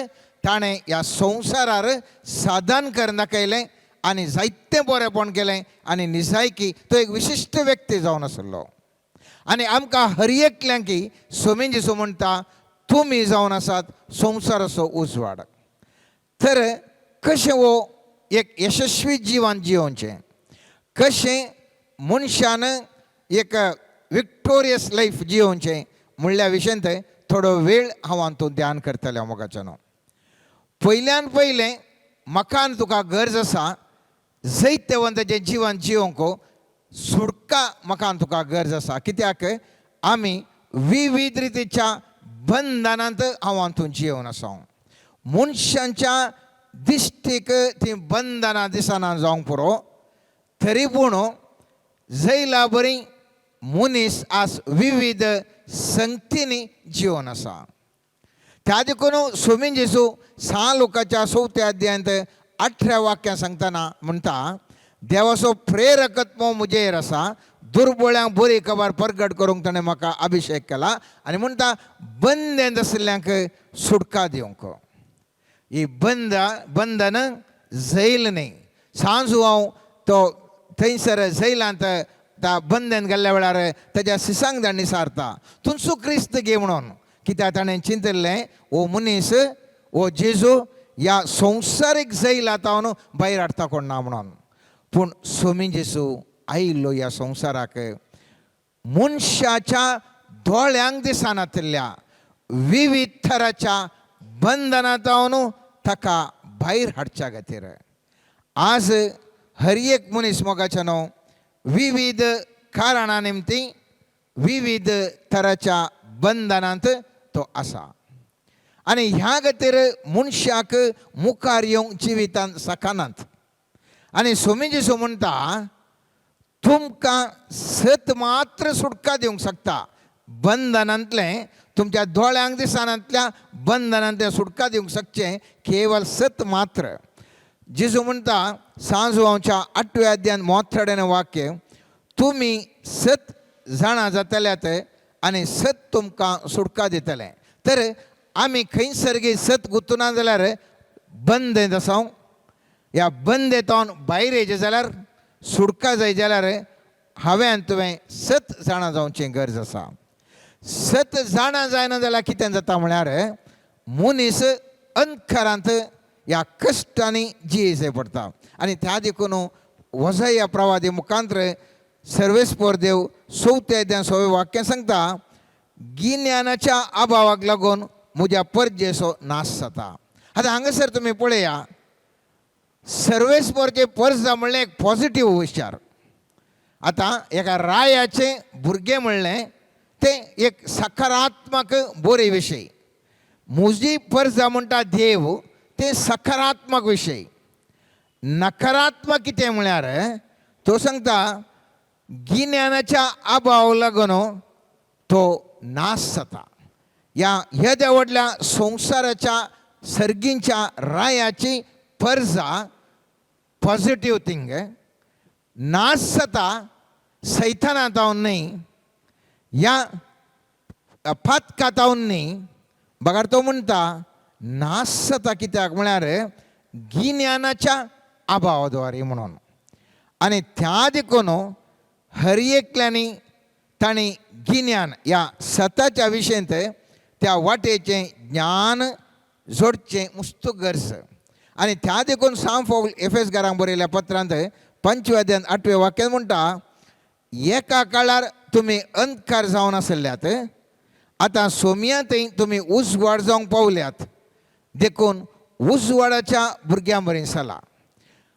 ताणें ह्या संवसारार साधन करून दाखयलें आनी जायतें बरेंपण केलें आनी निजायकी तो एक विशिश्ट व्यक्ती जावन आसलो. आनी आमकां हर एकल्यांकी सोमी जेजू म्हणटा तुमी जावन आसात संवसाराचो उजवाड. तर कशें हो एक यशस्वी जिवन जियोवचें, कशें मनशान एक विक्टोरियस लायफ जियोवचें म्हणल्या विशयांत थोडो वेळ हांव हातूंत ध्यान करतलें मोगाच्यान. पयल्यान पयलें म्हाका आनी तुका गरज आसा जैतवंताचें जिवन जियोवंक सुटका म्हाका आनी तुका गरज आसा, कित्याक आमी विविध रितीच्या बंधनांत हांव हातूंत जियोवन आसा. मनशांच्या दिश्टीक ती बंधनां दिसना जावंक पुरो, तरी पूण जैला बरी मनीस आज विविध संगतींनी जिवन आसा. त्या देखून सोमी जेजू सा लोकाच्या चवथ्या अध्यायांत 18 वाक्यां सांगतना म्हणटा देवाचो प्रेरकत्व म्हजेर आसा, दुर्बळ्यांक बरी खबर परगट करूंक ताणें म्हाका अभिशेक केला आनी म्हणटा बंदेंत आशिल्ल्यांक सुटका दिवंक. ही बंधन जैल न्ही. सांजू हांव तो थंयसर जैलांत त्या बंदेन गेल्ल्या वेळार तेज्या सिसांक दांडी सारता तुमचो क्रिस्त घे म्हणून, कित्याक ताणें चिंतिल्लें हो मनीस हो जेजू ह्या संवसारीक जैलांत भायर हाडटा कोण ना म्हणून. पूण सोमी जेजू आयिल्लो ह्या संवसाराक मनशाच्या दोळ्यांक दिसनातिल्ल्या विविध थराच्या बंधनांत ताका भायर हाडच्या खातीर. आज हर एक मनीस मोगाच्या न्हू विविध कारणां निमती विविध तराच्या बंधनांत तो आसा आनी ह्या खातीर मनशाक मुखार येवंक जिवितांत शकनात. आनी सोमी जेजू म्हणटा तुमकां सत मात्र सुटका दिवंक शकता, बंधनांतलें तुमच्या दोळ्यांक दिसनांतल्या बंधनांतलें सुटका दिवंक शकचें केवल सत मात्र. जेजू म्हणटा सांजवांच्या 8व्या अध्यायान मोथ्याडेन वाक्य तुमी सत जाणा जातल्यात आनी सत तुमकां सुटका दितलें. तर आमी खंयसर सत गुंतुना जाल्यार बंदेंत आसा, ह्या बंदेंत भायर येयचें जाल्यार सुटका जाय जाल्यार हांवें आनी तुवें सत जाणा जावचें गरज आसा. सत जाणा जायना जाल्यार कितें जाता म्हळ्यार मनीस अंधकारांत ह्या कश्टांनी जियेचें पडटा. आनी त्या देखून वजया प्रवादी मुखांत्र सर्वेस्पर देव चवथ्या अध्यायान 6 वाक्यां सांगता गिन्यानाच्या अभावाक लागून म्हज्या परजेचो नाश जाता. आतां हांगासर तुमी पळया सर्वेस्परचे परजा म्हणलें एक पॉझिटीव विचार. आतां एका रायाचें भुरगें म्हणलें तें एक सकारात्मक बरे विशय. म्हजी परजा म्हणटा देव तें सकारात्मक विशय. नकारात्मक कितें म्हळ्यार तो सांगता गिन्यानाच्या अभाव लागून तो नाश जाता. ह्या येद्या व्हडल्या संवसाराच्या सर्गींच्या रायाची परजा पॉझिटीव थिंग नाश जाता सैताना जावन न्ही, ह्या पातकातावन न्ही, बगर तो म्हणटा नाश जाता कित्याक म्हळ्यार गिन्यानाच्या अभावाद्वारे म्हणून. आनी त्या देखून हर एकल्यांनी तांणी गिन्यान ह्या सताच्या विशयंत त्या वाटेचें ज्ञान जोडचें मुस्त गरज. आनी त्या देखून सांग फोग एफएस घरांक बरयल्या पत्रांत 5व्या अध्यायांत 8व्या वाक्यान म्हणटा, एका काळार तुमी अंधकार जावन आसल्यात, आतां सोमयांतय तुमी उजवाड जावंक पावल्यात, देखून उजवाडाच्या भुरग्यां बरी चला.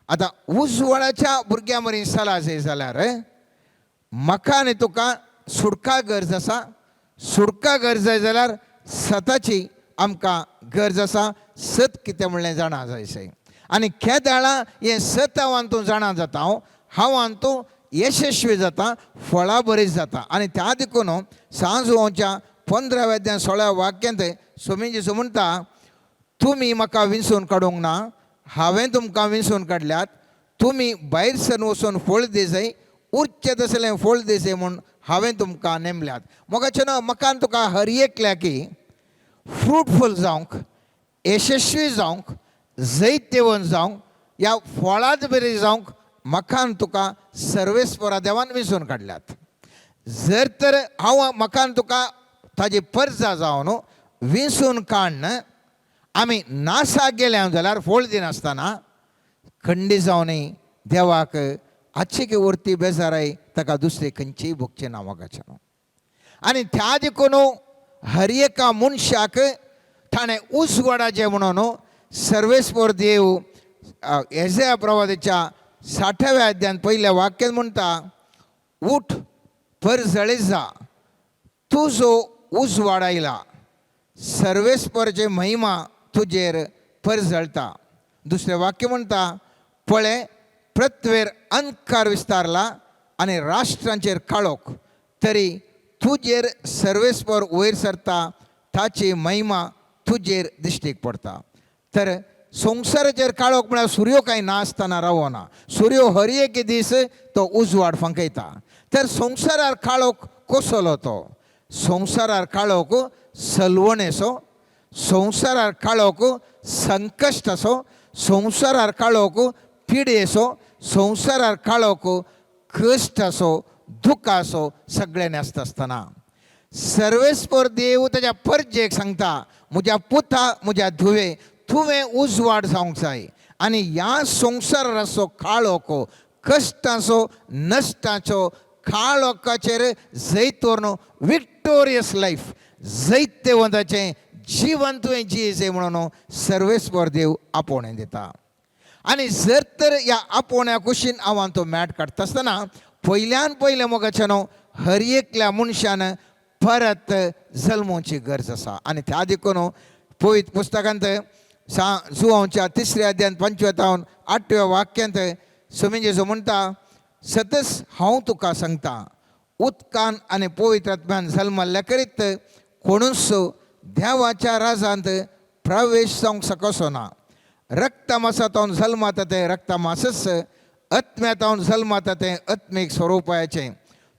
आतां उजवाडाच्या भुरग्यां बरी चला जाय जाल्यार म्हाका आनी तुका सुटका गरज आसा. सुटका गरज जाय जाल्यार सताची आमकां गरज आसा. सत कितें म्हणलें जाणा जाय. आनी केदाळा हें सत हांव तूं जाणा जाता, हांव तूं यशस्वी जाता, फळां बरीं जाता. आनी त्या देखून सांजवच्या 15व्या अध्याय 16व्या वाक्यांत स्वामी जेजू म्हणटा, तुमी म्हाका विंचून काडूंक ना, हांवें तुमकां विंचून काडल्यात, तुमी भायर सरून वचून फळ दिसय, उरचें तसलें फळ दिसय म्हूण हांवें तुमकां नेमल्यात. मोगाचें न्हू, म्हाका आनी तुका हर एकल्या की फ्रुटफूल जावंक, यशस्वी जावंक, जैतवंत जावंक, ह्या फळांत बरी जावंक म्हाका आनी तुका सर्वेस्परा देवान विंचून काडल्यात. जर तर हांव म्हाका आनी तुका ताजी परजा जावन विंचून काडन आमी नासाक गेल्या जाल्यार फळ दिनासतना खंडी जावनय देवाक आच्छी वरती बेजाराय ताका दुसरे खंयचीय भोगचें ना मोगाचें न्हू. आनी त्या देखून हर एका मनशाक ताणें उजवाडाचें म्हणून सर्वेस्पर देव एजया प्रवादाच्या 60व्या अध्यायांत 1ल्या वाक्यान म्हणटा, उठ परजळीत जा, तुजो उजवाड आयला, सर्वेस्परचे महिमा तुजेर परजळटा. दुसरें वाक्य म्हणटा, पळय पृथ्वेर अंधकार विस्तारला आनी राष्ट्रांचेर काळोख, तरी तुजेर सर्वेस्पर वयर सरता, ताची महिमा तुजेर दिश्टीक पडटा. तर संवसाराचेर काळोख म्हळ्यार सुर्यो कांय नासतना रावना, सुर्यो हर एक दीस तो उजवाड फांकयता. तर संवसारार काळोख कसलो तो? संवसारार काळोख सलवणेचो, संवसारार काळोख संकश्टाचो, संवसारार काळोख पिडेचो, संवसारार काळोख कश्टाचो, दुखाचो, सगळ्यांनी आसता आसतना सर्वेस्पर देव ताच्या परजेक सांगता, म्हज्या पुता, म्हज्या धुवे, तुवें उजवाड जावंक जाय. आनी ह्या संवसाराचो काळोख, कश्टाचो, नश्टाचो काळोखाचेर जैत व्हरून विक्टोरियस लायफ, जैतवंताचें जिवन तुवें जियेचें म्हणून सर्वेस्पर देव आपोवणें दिता. आनी जर तर ह्या आपोवण्या कुशीन हांव तो मॅट काडटा आसतना पयल्यान पयलें मोगाचें न्हू हर एकल्या मनशान परत जल्मोवची गरज आसा. आनी त्या देखून पवित्र पुस्तकांत जुवांच्या 3ऱ्या अध्यायांत 5व्या तावन 8व्या वाक्यांत स्वामी जेजू म्हणटा, सतच हांव तुका सांगता, उदकान आनी पवित्र आत्म्यान जल्मल्ल्या करीत कोणूच देवाच्या राजांत प्रवेश जावंक शकसो ना. रक्तमासांतून जल्माता तें रक्तमासच, आत्म्यातावन जल्माता तें आत्मीक स्वरुपाचें.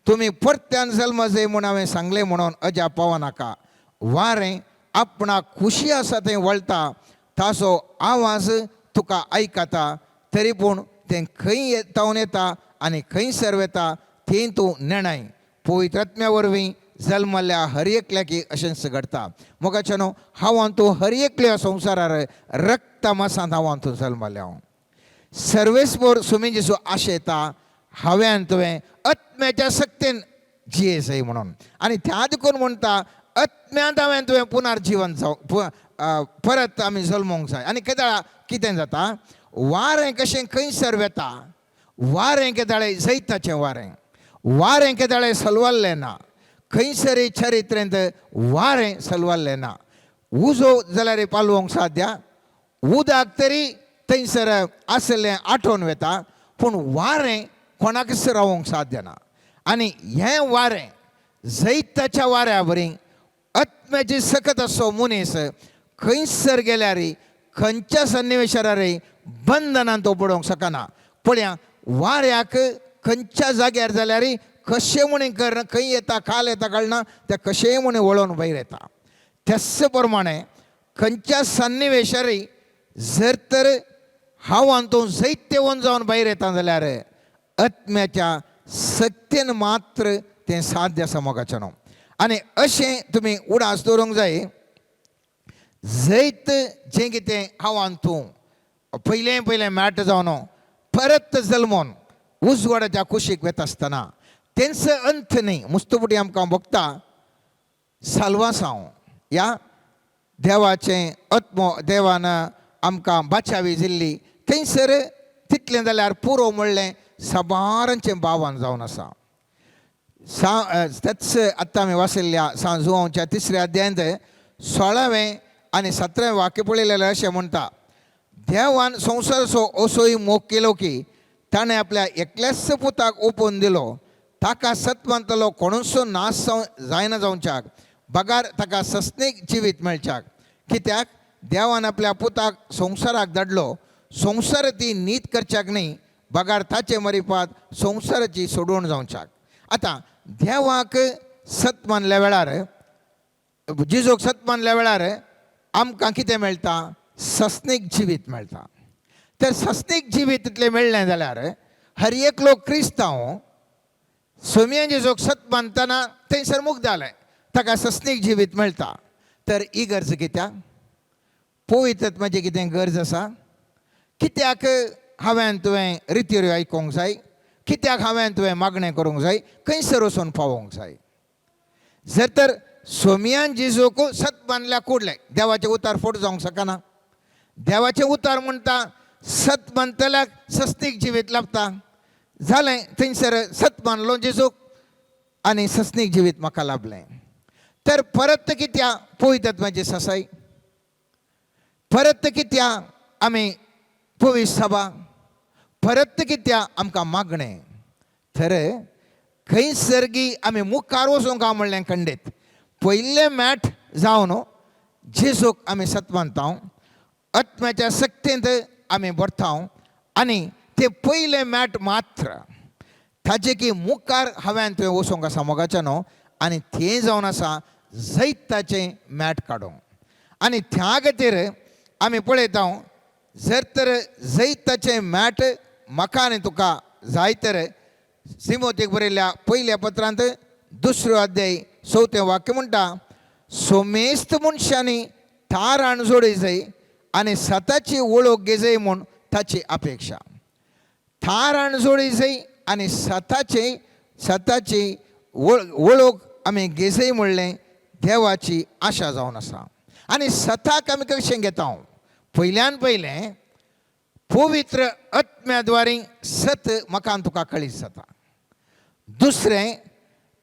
तुमी परत्यान जल्म जाय म्हूण हांवें सांगलें म्हणून अजाप पावनाका. वारें आपणाक खुशी आसा तें वळटा, ताचो आवाज तुका आयकता, तरी पूण तें खंय तावन येता आनी खंयसर वता तें तूं नेणाय. पवित्र आत्म्या वरवीं जल्मल्ल्या हर एकल्याकी अशेंच घडटा. मोगाचें न्हू, हांव तूं हर एकल्या संवसारार रक्तमासांत हांव तूं जल्मल्या. हांव सर्वेस्पर स्वामी जेजू आशेता हांवें तुवें आत्म्याच्या सक्तेन जियेसय म्हणून. आनी त्या देखून म्हणटा, आत्म्यांत हांवें तुवें पुनर्जिवन जावं, परत आमी जल्मोंक जाय. आनी केदाळा कितें जाता, वारें कशें खंयसर वेता, वारें केदाळे जैताचें वारें, वारें केदाळे सलवल्लें ना, खंयसरय चरित्रेंत वारें सलवल्लें ना. उजो जाल्यार पालोवंक साध्या, उदक तरी थंयसर आसलें आठोवन वेता, पूण वारें कोणाकच रावोंक साध्य ना. आनी हें वारें जैताच्या वाऱ्या बरी आत्म्याची सकत असो मनीस खंयसर गेल्यार, खंयच्या सन्निवेशार बंधनान तो पडोवंक शकना. पळया वाऱ्याक खंयच्या जाग्यार जाल्यार कशें म्हूण कर, खंय येता खाल येता कळना, ते कशेंय म्हूण वळोवन भायर येता. त्याच प्रमाणे खंयच्या सन्निवेशार जर तर हांव तूं जैत्यवन जावन भायर येता जाल्यार आत्म्याच्या सक्तेन मात्र तें साध्य आसा मोगाचें न्हू. आनी अशें तुमी उडास दवरूंक जाय, जैत जें कितें हांव तूं पयलें पयलें मॅट जावन परत जल्मोन उजवाडाच्या कुशीक वता आसतना तेंचो अंत न्ही. मुस्तपुटी आमकां भोगता साल्वासांव ह्या देवाचें आत्मो देवान आमकां बाचावी दिल्ली थंयसर तितलें जाल्यार पुरो म्हणलें साबारांचें भावान जावन आसा. सा तेच आत्तां आमी वाचिल्ल्या सांत जुवांवच्या तिसऱ्या अध्यायांत 16वें आनी 17वें वाक्य पळयलें अशें म्हणटा, देवान संवसाराचो असोय मोग केलो की ताणें आपल्या एकल्याच पुताक ओपून दिलो, ताका सत मानतलो कोणूचो नाश जायना जावच्याक बगार ताका सस्नीक जिवीत मेळच्याक. कित्याक देवान आपल्या पुताक संवसाराक धाडलो, संवसार ती नीत करच्याक न्ही बगार ताचे मरिपात संवसाराची सोडवण जावच्याक. आतां देवाक सत मानल्या वेळार, जिजोक सत मानल्या वेळार आमकां कितें मेळटा? सस्नीक जिवीत मेळटा. तर सस्नीक जिवीत तितलें मेळ्ळें जाल्यार हर एकलो क्रिस्तांव सोमयान जेजोक सत मानतना थंयसर मुक्त जालें, ताका सस्नीक जिवीत मेळटा. तर ही गरज कित्याक? पवित्रत्वाची कितें गरज आसा? कित्याक हांवें तुवें रिती आयकूंक जाय? कित्याक हांवें तुवें मागणें करूंक जाय? खंयसर वचून पावोंक जाय? जर तर सोमयान जेजूक सत मानल्या कुडलें, देवाचें उतार फोट जावंक शकना. देवाचें उतार म्हणटा सत मानतल्याक सस्नीक जिवीत लाभता. जालें, थंयसर सत मानलो जेजूक आनी सस्नीक जिवीत म्हाका लाभलें. तर परत कित्या पवित्रत्वाची ससाय? परत कित्या आमी पवित्र सभा? परत कित्या आमकां मागणें? तर खंयसरगी आमी मुखार वचूंक हांव म्हणलें खंडीत पयलें मॅट जावन जेजूक आमी सत मानता, आत्म्याच्या शक्तींत आमी भरता आनी ते पयलें मॅट मात्र ताजे की मुखार हांवें तुवें वचूंक आसा मोगाचें न्हू. आनी तें जावन आसा जैताचें मॅट काडूंक. आनी त्या खातीर आमी पळयता, जर तर जैताचें मॅट म्हाका आनी तुका जाय तर सिमोतीक बरयल्ल्या पयल्या पत्रांत 2 अध्याय 4 वाक्य म्हणटा, सोमेस्त मनशांनी ताराण जोडी जाय आनी सताची वळख घेजय म्हूण ताची अपेक्षा. थाराण जोडी जाय आनी सताची सताची वळख आमी घेजय म्हणलें देवाची आशा जावन आसा. आनी सताक आमी कशें घेता? पयल्यान पयलें पवित्र आत्म्या द्वारे सत म्हाका तुका कळीत जाता. दुसरें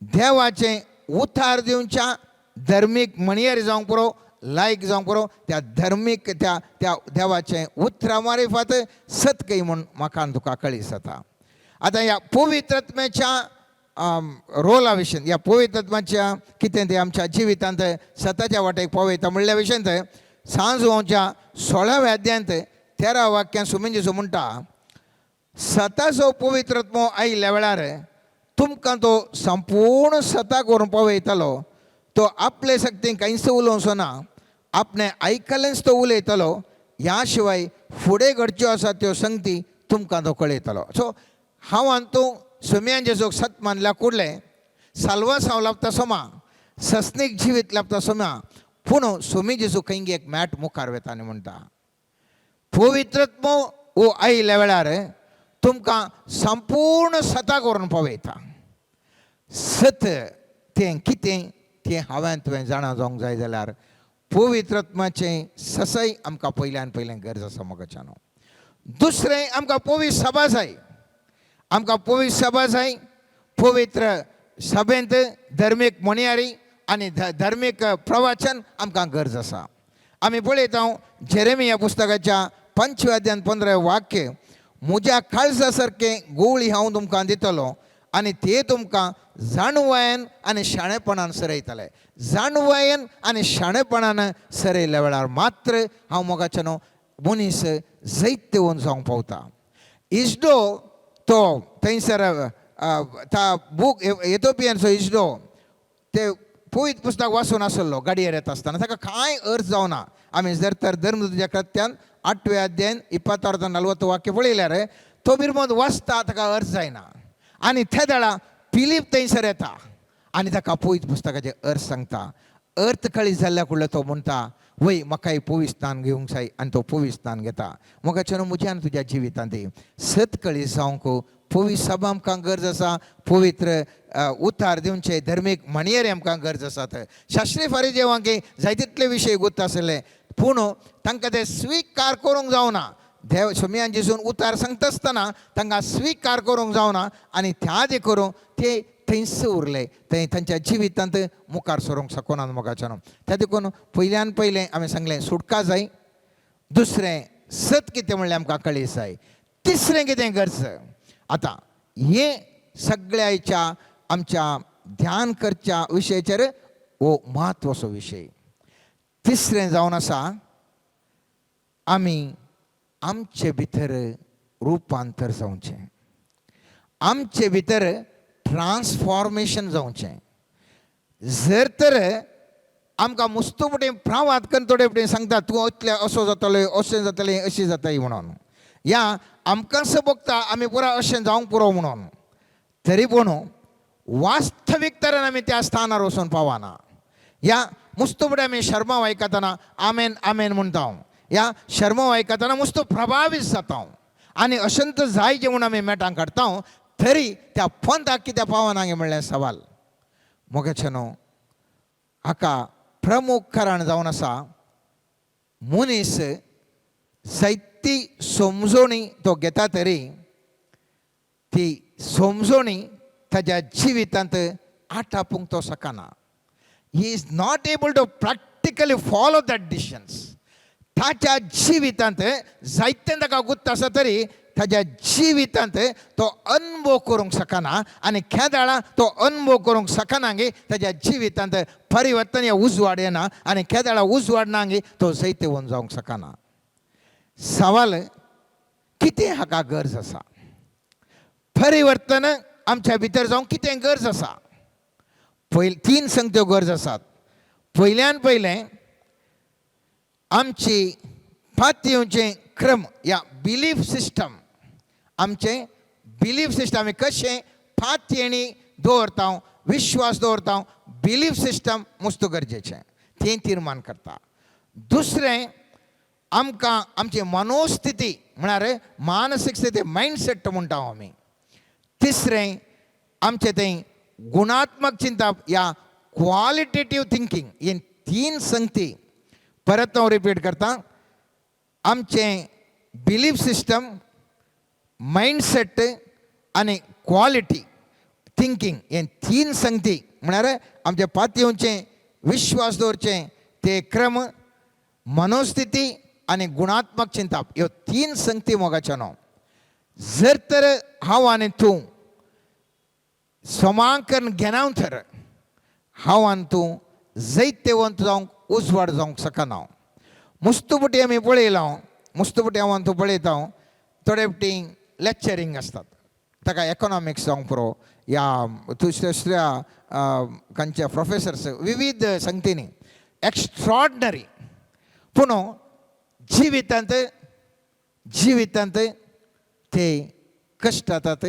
देवाचें उतार दिवच्या धर्मीक म्हणयारी जावंक पुरो, लायक जावंक पुरो, त्या धर्मीक त्या त्या देवाचें उतरां मारिफात सत कय म्हूण म्हाका तुका कळीत जाता. आतां ह्या पवित्र आत्म्याच्या रोला विशीं, ह्या पवित्र आत्म्याच्या कितें तें आमच्या जिवितांत सताच्या वाटेक पावयता म्हणल्या विशयांत सांजवांच्या 16व्या अध्यायांत 13 वाक्यां सुमेंजीचो म्हणटा, सताचो पवित्र आत्मो आयिल्ल्या वेळार तुमकां तो संपूर्ण सताक व्हरून पावयतलो. तो आपले शक्तीन कांयच उलोवचो ना, आपणें आयकलेंच तो उलयतलो, ह्या शिवाय फुडें घडच्यो आसा त्यो संगती तुमकां तो कळयतलो. सो हांव आनी तूं सोमयान जेजूक सत मानल्या कुडलें साल्वासांव लाबता सोमा, सस्नीक जिवीत लाबता सोमा, पूण सोमी जेजू खंय एक मॅट मुखार वता आनी म्हणटा, पवित्रत्मो हो आयिल्ल्या वेळार तुमकां संपूर्ण सताक व्हरून पावयता. सत तें कितें तें हांवें तुवें जाणा जावंक जाय जाल्यार पवित्रत्माचें ससय आमकां पयल्यान पयलें गरज आसा मोगाच्यान. दुसरें आमकां पवित्र सभा जाय. आमकां पवित्र सभा जाय. पवित्र सभेंत धर्मीक म्हणयारी आनी धर्मीक प्रवचन आमकां गरज आसा. आमी पळयता जेरेमी ह्या पुस्तकाच्या 5 अध्यायान 15 वाक्य, म्हज्या काळजा सारकें गोळी हांव तुमकां दितलो आनी ते तुमकां जाणवायेन आनी शाणेपणान सरयतले. जाणवायेन आनी शाणेपणान सरयल्ल्या वेळार मात्र हांव मोगाचें न्हू मनीस जैतवंत जावंक पावता. इजडो तो थंयसर ता बूक एथोपियनचो इजडो ते पवित्र पुस्तक वाचून आसलो गाडयेर येता आसतना ताका कांय अर्थ जावना. आमी जर तर धर्मदूताच्या कृत्यान 8व्या अध्यायान 26 40 वाक्य पळयल्यार तो बिरमोद वाचता ताका अर्थ जायना. आनी ते वेळा फिलीप थंयसर येता. आनी ताका पवित्र पुस्तकाचे अर्थ सांगता. अर्थ कळी जाल्ल्या कुडलो तो म्हणटा वय म्हाकाय पवित्र स्नान घेवंक जाय आनी तो पवित्र स्नान घेता. मोगाच्यान म्हज्या आनी तुज्या जिवितांत सत कळी जावंक पवित्र सभा आमकां गरज आसा, पवित्र उतार दिवचे धर्मीक म्हणयेर आमकां गरज आसात. शास्त्रीय फारीजेवांक जाय तितले विशय गुत्त आसले पूण तांकां ते स्विकार करूंक जावना. देव सोमयान जेजून उतार सांगता आसतना तांकां स्विकार करूंक जावना आनी त्या जे करूं ते थंयच उरले, थंय तांच्या जिवितांत मुखार सरूंक शकना. मोगाच्यान त्या देखून पयल्यान पयलें आमी सांगलें सुटका जाय, दुसरें सत कितें म्हणलें आमकां कळी जाय, तिसरें कितें गरज. आतां हें सगळ्याच्या आमच्या ध्यान करच्या विशयाचेर हो म्हत्वाचो विशय. तिसरें जावन आसा आमी आमचे भितर रुपांतर जावचें, आमचे भितर ट्रान्सफॉर्मेशन जावचें. जर तर आमकां मुस्तू फुडें प्रावाद करून थोडे फुडें सांगता तूं इतलें असो जातलें अशें जातलें अशें जातलें म्हणून, या आमकां भोगता आमी पुरा अशें जावंक पुरो म्हणून, तरी पूण वास्तवीक तरेन आमी त्या स्थानार वचून पावना. या मुस्तू फुडें आमी शर्मा आयकतना आमेन आमेन म्हणटा, या शर्मा आयकतना मुस्तू प्रभावीत जाता आनी अशेंच जाय जें म्हूण आमी मेटां काडटा तरी त्या पंथाक कित्याक पावना म्हणलें सवाल. मोगाचें न्हू हाका प्रमुख कारण जावन आसा मनीस जायती समजोणी तो घेता तरी ती समजोणी ताज्या जिवितांत आटापूंक तो शकना. He is not able to practically follow that decisions. ताच्या जिवितांत जायतें ताका गुत्त आसा तरी ताज्या जिवितांत तो अनुभव करूंक शकना आनी केदाळा तो अनुभव करूंक शकना गे ताज्या जिवितांत परिवर्तन या उजवाड येना आनी केदाळा उजवाड ना गे तो जैतवंत जावंक शकना. सवाल कितें हाका गरज आसा, परिवर्तन आमच्या भितर जावंक कितें गरज आसा. पयलीं तीन संगत्यो गरज आसात. पयल्यान पयलें आमची पातयेवचें क्रम या बिलीफ सिस्टम, आमचें बिलीफ सिस्टम आमी कशें पातयेणी दवरता, विश्वास दवरता, बिलीफ सिस्टम मुस्त गरजेचें, तें तिर्मान करता. दुसरें आमकां आमची मनोस्थिती म्हळ्यार मानसीक स्थिती, मायंडसेट म्हणटा आमी. तिसरें आमचें तें गुणात्मक चिंतप या क्वॉलिटेटीव थिंकींग. हे तीन संगती परत हांव रिपीट करता. आमचें बिलीफ सिस्टम, मायंडसेट आनी क्वॉलिटी थिंकींग हे तीन संगती म्हळ्यार आमचे पातयेवचें विश्वास दवरचें ते क्रम, मनोस्थिती आनी गुणात्मक चिंतप, ह्यो तीन संगती मोगाच्यो न्हू. जर तर हांव आनी तूं समांकन घेना तर हांव आनी तूं जैत्यवंत जावंक उजवाड जावंक शकना. मुस्तुपटी आमी पळयलां, मुस्तुपटी हांव आनी तूं पळयता थोडे फावटी लेक्चरींग आसतात, ताका इकॉनॉमिक्स जावंक पुरो या दुसऱ्या दुसऱ्या खंयच्या प्रोफेसर्स विविध संगतींनी एक्स्ट्रॉर्डनरी, पूण जिवितांत जिवितांत ते कश्ट जातात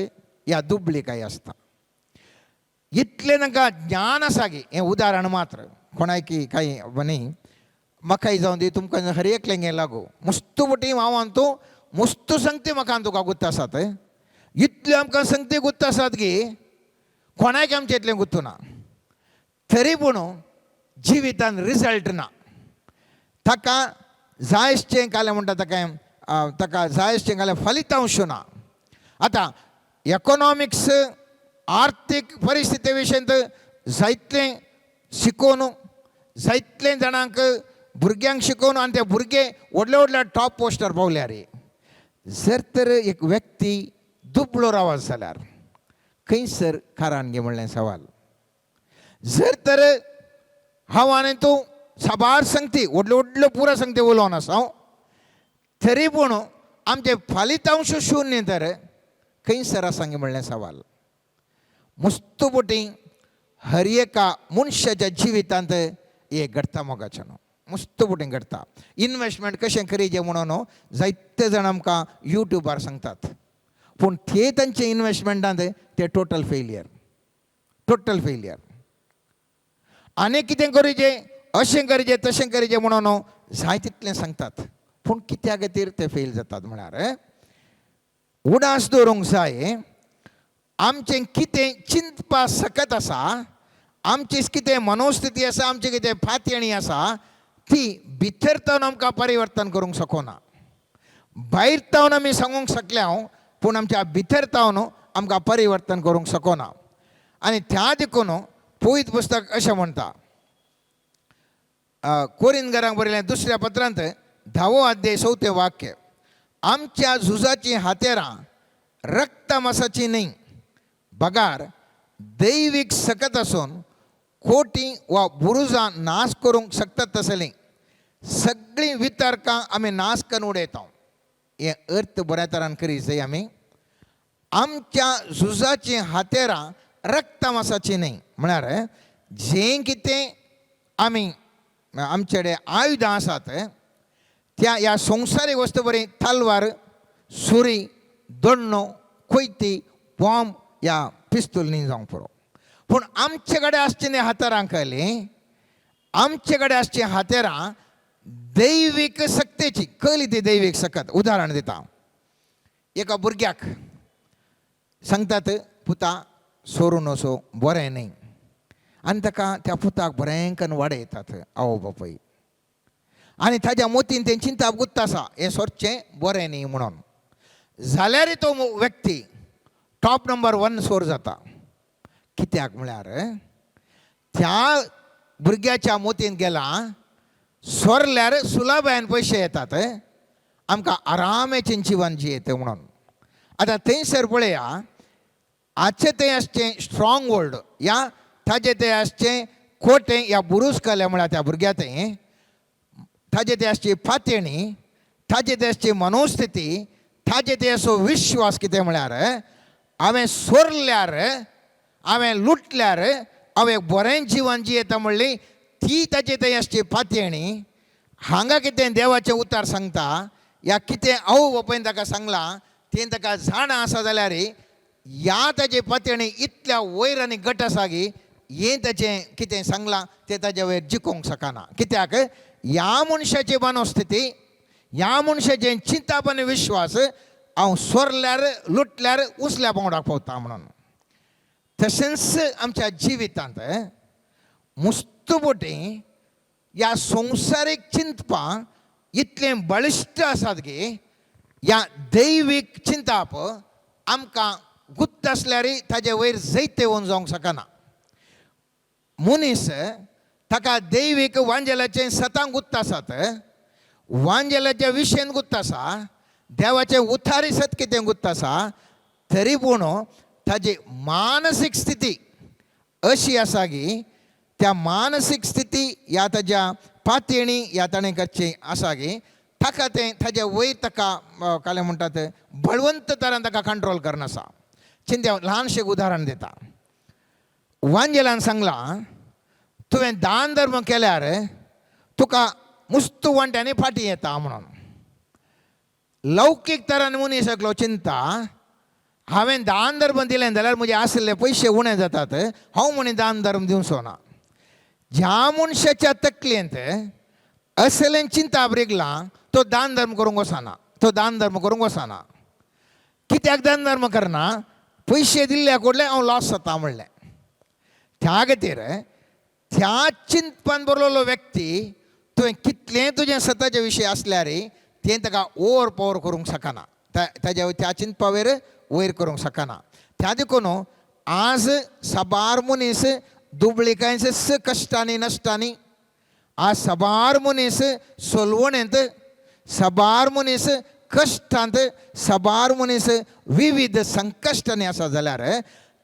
या दुबळी आसता. इतलें तांकां ज्ञान आसा की हें उदाहरण मात्र कोणायकी कांय न्ही, म्हाकाय जावं दी तुमकां हर एकल्यांक हें लागू. मुस्तू फटी हांव आनी तूं मुस्तू संगती म्हाका आनी तुका गुत्त आसात, इतल्यो आमकां संगती गुत्त आसात की कोणाक आमचें इतलें गुत्तू ना, तरी पूण जिवितान रिजल्ट ना. ताका जायशें कालें म्हणटा ताका ताका जायशें कालें फलितांश ना. आतां इकॉनॉमिक्स आर्थीक परिस्थिती विशयंत जायतलें शिकोवन जायतलें जाणांक भुरग्यांक शिकोवन आनी ते भुरगे व्हडले व्हडल्या टॉप पोस्टार पावल्यार जर तर एक व्यक्ती दुबळो रावत जाल्यार खंयसर कारण गे म्हणलें सवाल. जर तर हांव आनी तूं साबार संगती व्हडल्यो व्हडल्यो पुरा संगती उलोवन आसा हांव तरी पूण आमचें फलितांश शून्य तर खंयसर आसा गे म्हणलें सवाल. मुस्तुपटी हर एका मनशाच्या जिवितांत हें घडटा मोगाचें न्हू, मुस्तुपटी घडटा. इनवेस्टमेंट कशें करीचें म्हणून न्हू जायते जाण आमकां युट्यूबार सांगतात, पूण ते तांचे इनवेस्टमेंटांत ते टोटल फेलियर, टोटल फेलियर. आनी कितें करूचे, अशें करीचे तशें करीचे म्हणून जाय तितलें सांगतात, पूण कित्या खातीर ते फेल जातात म्हळ्यार उडास दवरूंक जाय आमचें कितें चिंतपा सकत आसा, आमची कितें मनोस्थिती आसा, आमची कितें फातयणी आसा ती भितर तावन आमकां परिवर्तन करूंक शकना. भायर तावन आमी सांगूंक शकले हांव, पूण आमच्या भितर तावन आमकां परिवर्तन करूंक शकना. आनी त्या देखून पवित्र पुस्तक अशें म्हणटा, कोरिंदकारांक बरयलें दुसऱ्या पत्रांत 10वो अध्याय 4थें वाक्य, आमच्या झुजाचीं हातेरां रक्तमासाची न्हय बगार दैवीक सकत आसून कोटी वा बुरुजां नाश करूंक शकतात तसलीं सगळीं वितर्कां आमी नाश करून उडयता. हें अर्थ बऱ्या तरान करी जाय आमी. आमच्या झुजाचीं हातेरां रक्तमासाची न्हय म्हळ्यार जें कितें आमी आमचे कडेन आयुधां आसात त्या ह्या संवसारीक वस्तू बरी तलवार, सुरी, दोण्णो, कोयती, बॉम्ब या पिस्तूल न्ही जावंक पुरो, पूण आमचे कडेन आसची न्ही हातेरां कळ्ळीं, आमचे कडेन आसची हातेरां दैवीक सक्तेची. कळ्ळी ती दैवीक सकत. उदाहरण दिता, एका भुरग्याक सांगतात पुता सोरून असो बरें न्ही, आनी ताका त्या पुताक बरें करून वाडयतात आवय बापूय, आनी ताज्या मोतीन तें चिंताप गुत्त आसा हें सोरचें बरें न्ही म्हणून, जाल्यार तो व्यक्ती टॉप नंबर 1 सोर जाता. कित्याक म्हळ्यार त्या भुरग्याच्या मोतीन गेला सोरल्यार सुलभायेन पयशे येतात, आमकां आरामाचें जिवन जियेता म्हणून. आतां थंयसर पळया आजचें थंय आसचें स्ट्रॉंग वर्ड या ताजें तें आसचें कोटें या बुरूज कलें म्हळ्यार त्या भुरग्या थंय ताजें तें आसची फातेणी, ताजें तें आसची मनोस्थिती, ताजें तें असो विश्वास कितें म्हळ्यार हांवें सोरल्यार, हांवें लुटल्यार हांव एक बरें जिवन जियेता म्हणली ती ताची थंय आसची फातेणी. हांगा कितें देवाचें उतार सांगता या कितें आवय बापायन ताका सांगलां तें ताका जाणा आसा जाल्यार ह्या ताजे पातयेणी इतल्या वयर आनी गट आसा की हें ताचें कितें सांगलां तें ताज्या वयर जिखोवंक शकना. कित्याक ह्या मनशाची मनोस्थिती, ह्या मनशाचें चिंताप आनी विश्वास हांव सोरल्यार लुटल्यार उसल्या पांवडाक पावता म्हणून. तशेंच आमच्या जिवितांत मुस्तुबोटी ह्या संवसारीक चिंतपां इतलें बळिश्ट आसात की ह्या दैवीक चिंताप आमकां गुप्त आसल्यार ताजे वयर जैत येवन जावंक शकना. मनीस ताका दैवीक वांजेलाचें सतां गुप्त आसात, वांजेलाच्या विशयन गुप्त आसा, देवाचें उतारी सत कितें गुप्त आसा, तरी पूण ताजी मानसीक स्थिती अशी आसा की त्या मानसीक स्थिती ह्या ताज्या पातयेणी ह्या ताणें करचें आसा की ताका तें ताज्या वयर ताका कालें म्हणटात बळवंत तरान ताका कंट्रोल करना आसा. चिंत्या ल्हानशें उदाहरण दिता. वांजेलान सांगलां तुवें दान धर्म केल्यार तुका मुस्तू वांट्यांनी फाटीं येता म्हणून. लौकीक तरान मनीस एकलो चिंता हांवें दान धर्म दिलें जाल्यार म्हजे आशिल्ले पयशे उणें जातात, हांव म्हणी दान धर्म दिवचो ना. ज्या मनशाच्या तकलेंत असलें चिंता रिगलां तो दान धर्म करूंक वचना, तो दान धर्म करूंक वचना. कित्याक दान धर्म करना? पयशे दिल्ल्या कडले हांव लॉस जाता म्हणलें. त्या खातीर त्या चिंतपान बरलेलो व्यक्ती तुवें कितलें तुजें सताचे विशय आसल्यार तें ताका ओवर पावर करूंक शकना, ताज्या त्या चिंतपा वयर वयर करूंक शकना. त्या देखून आज साबार मनीस दुबळिकायचे कश्टांनी नश्टांनी, आज साबार मनीस सोलवणेंत, साबार मनीस कश्टांत, साबार मनीस विविध संकश्टांनी आसा जाल्यार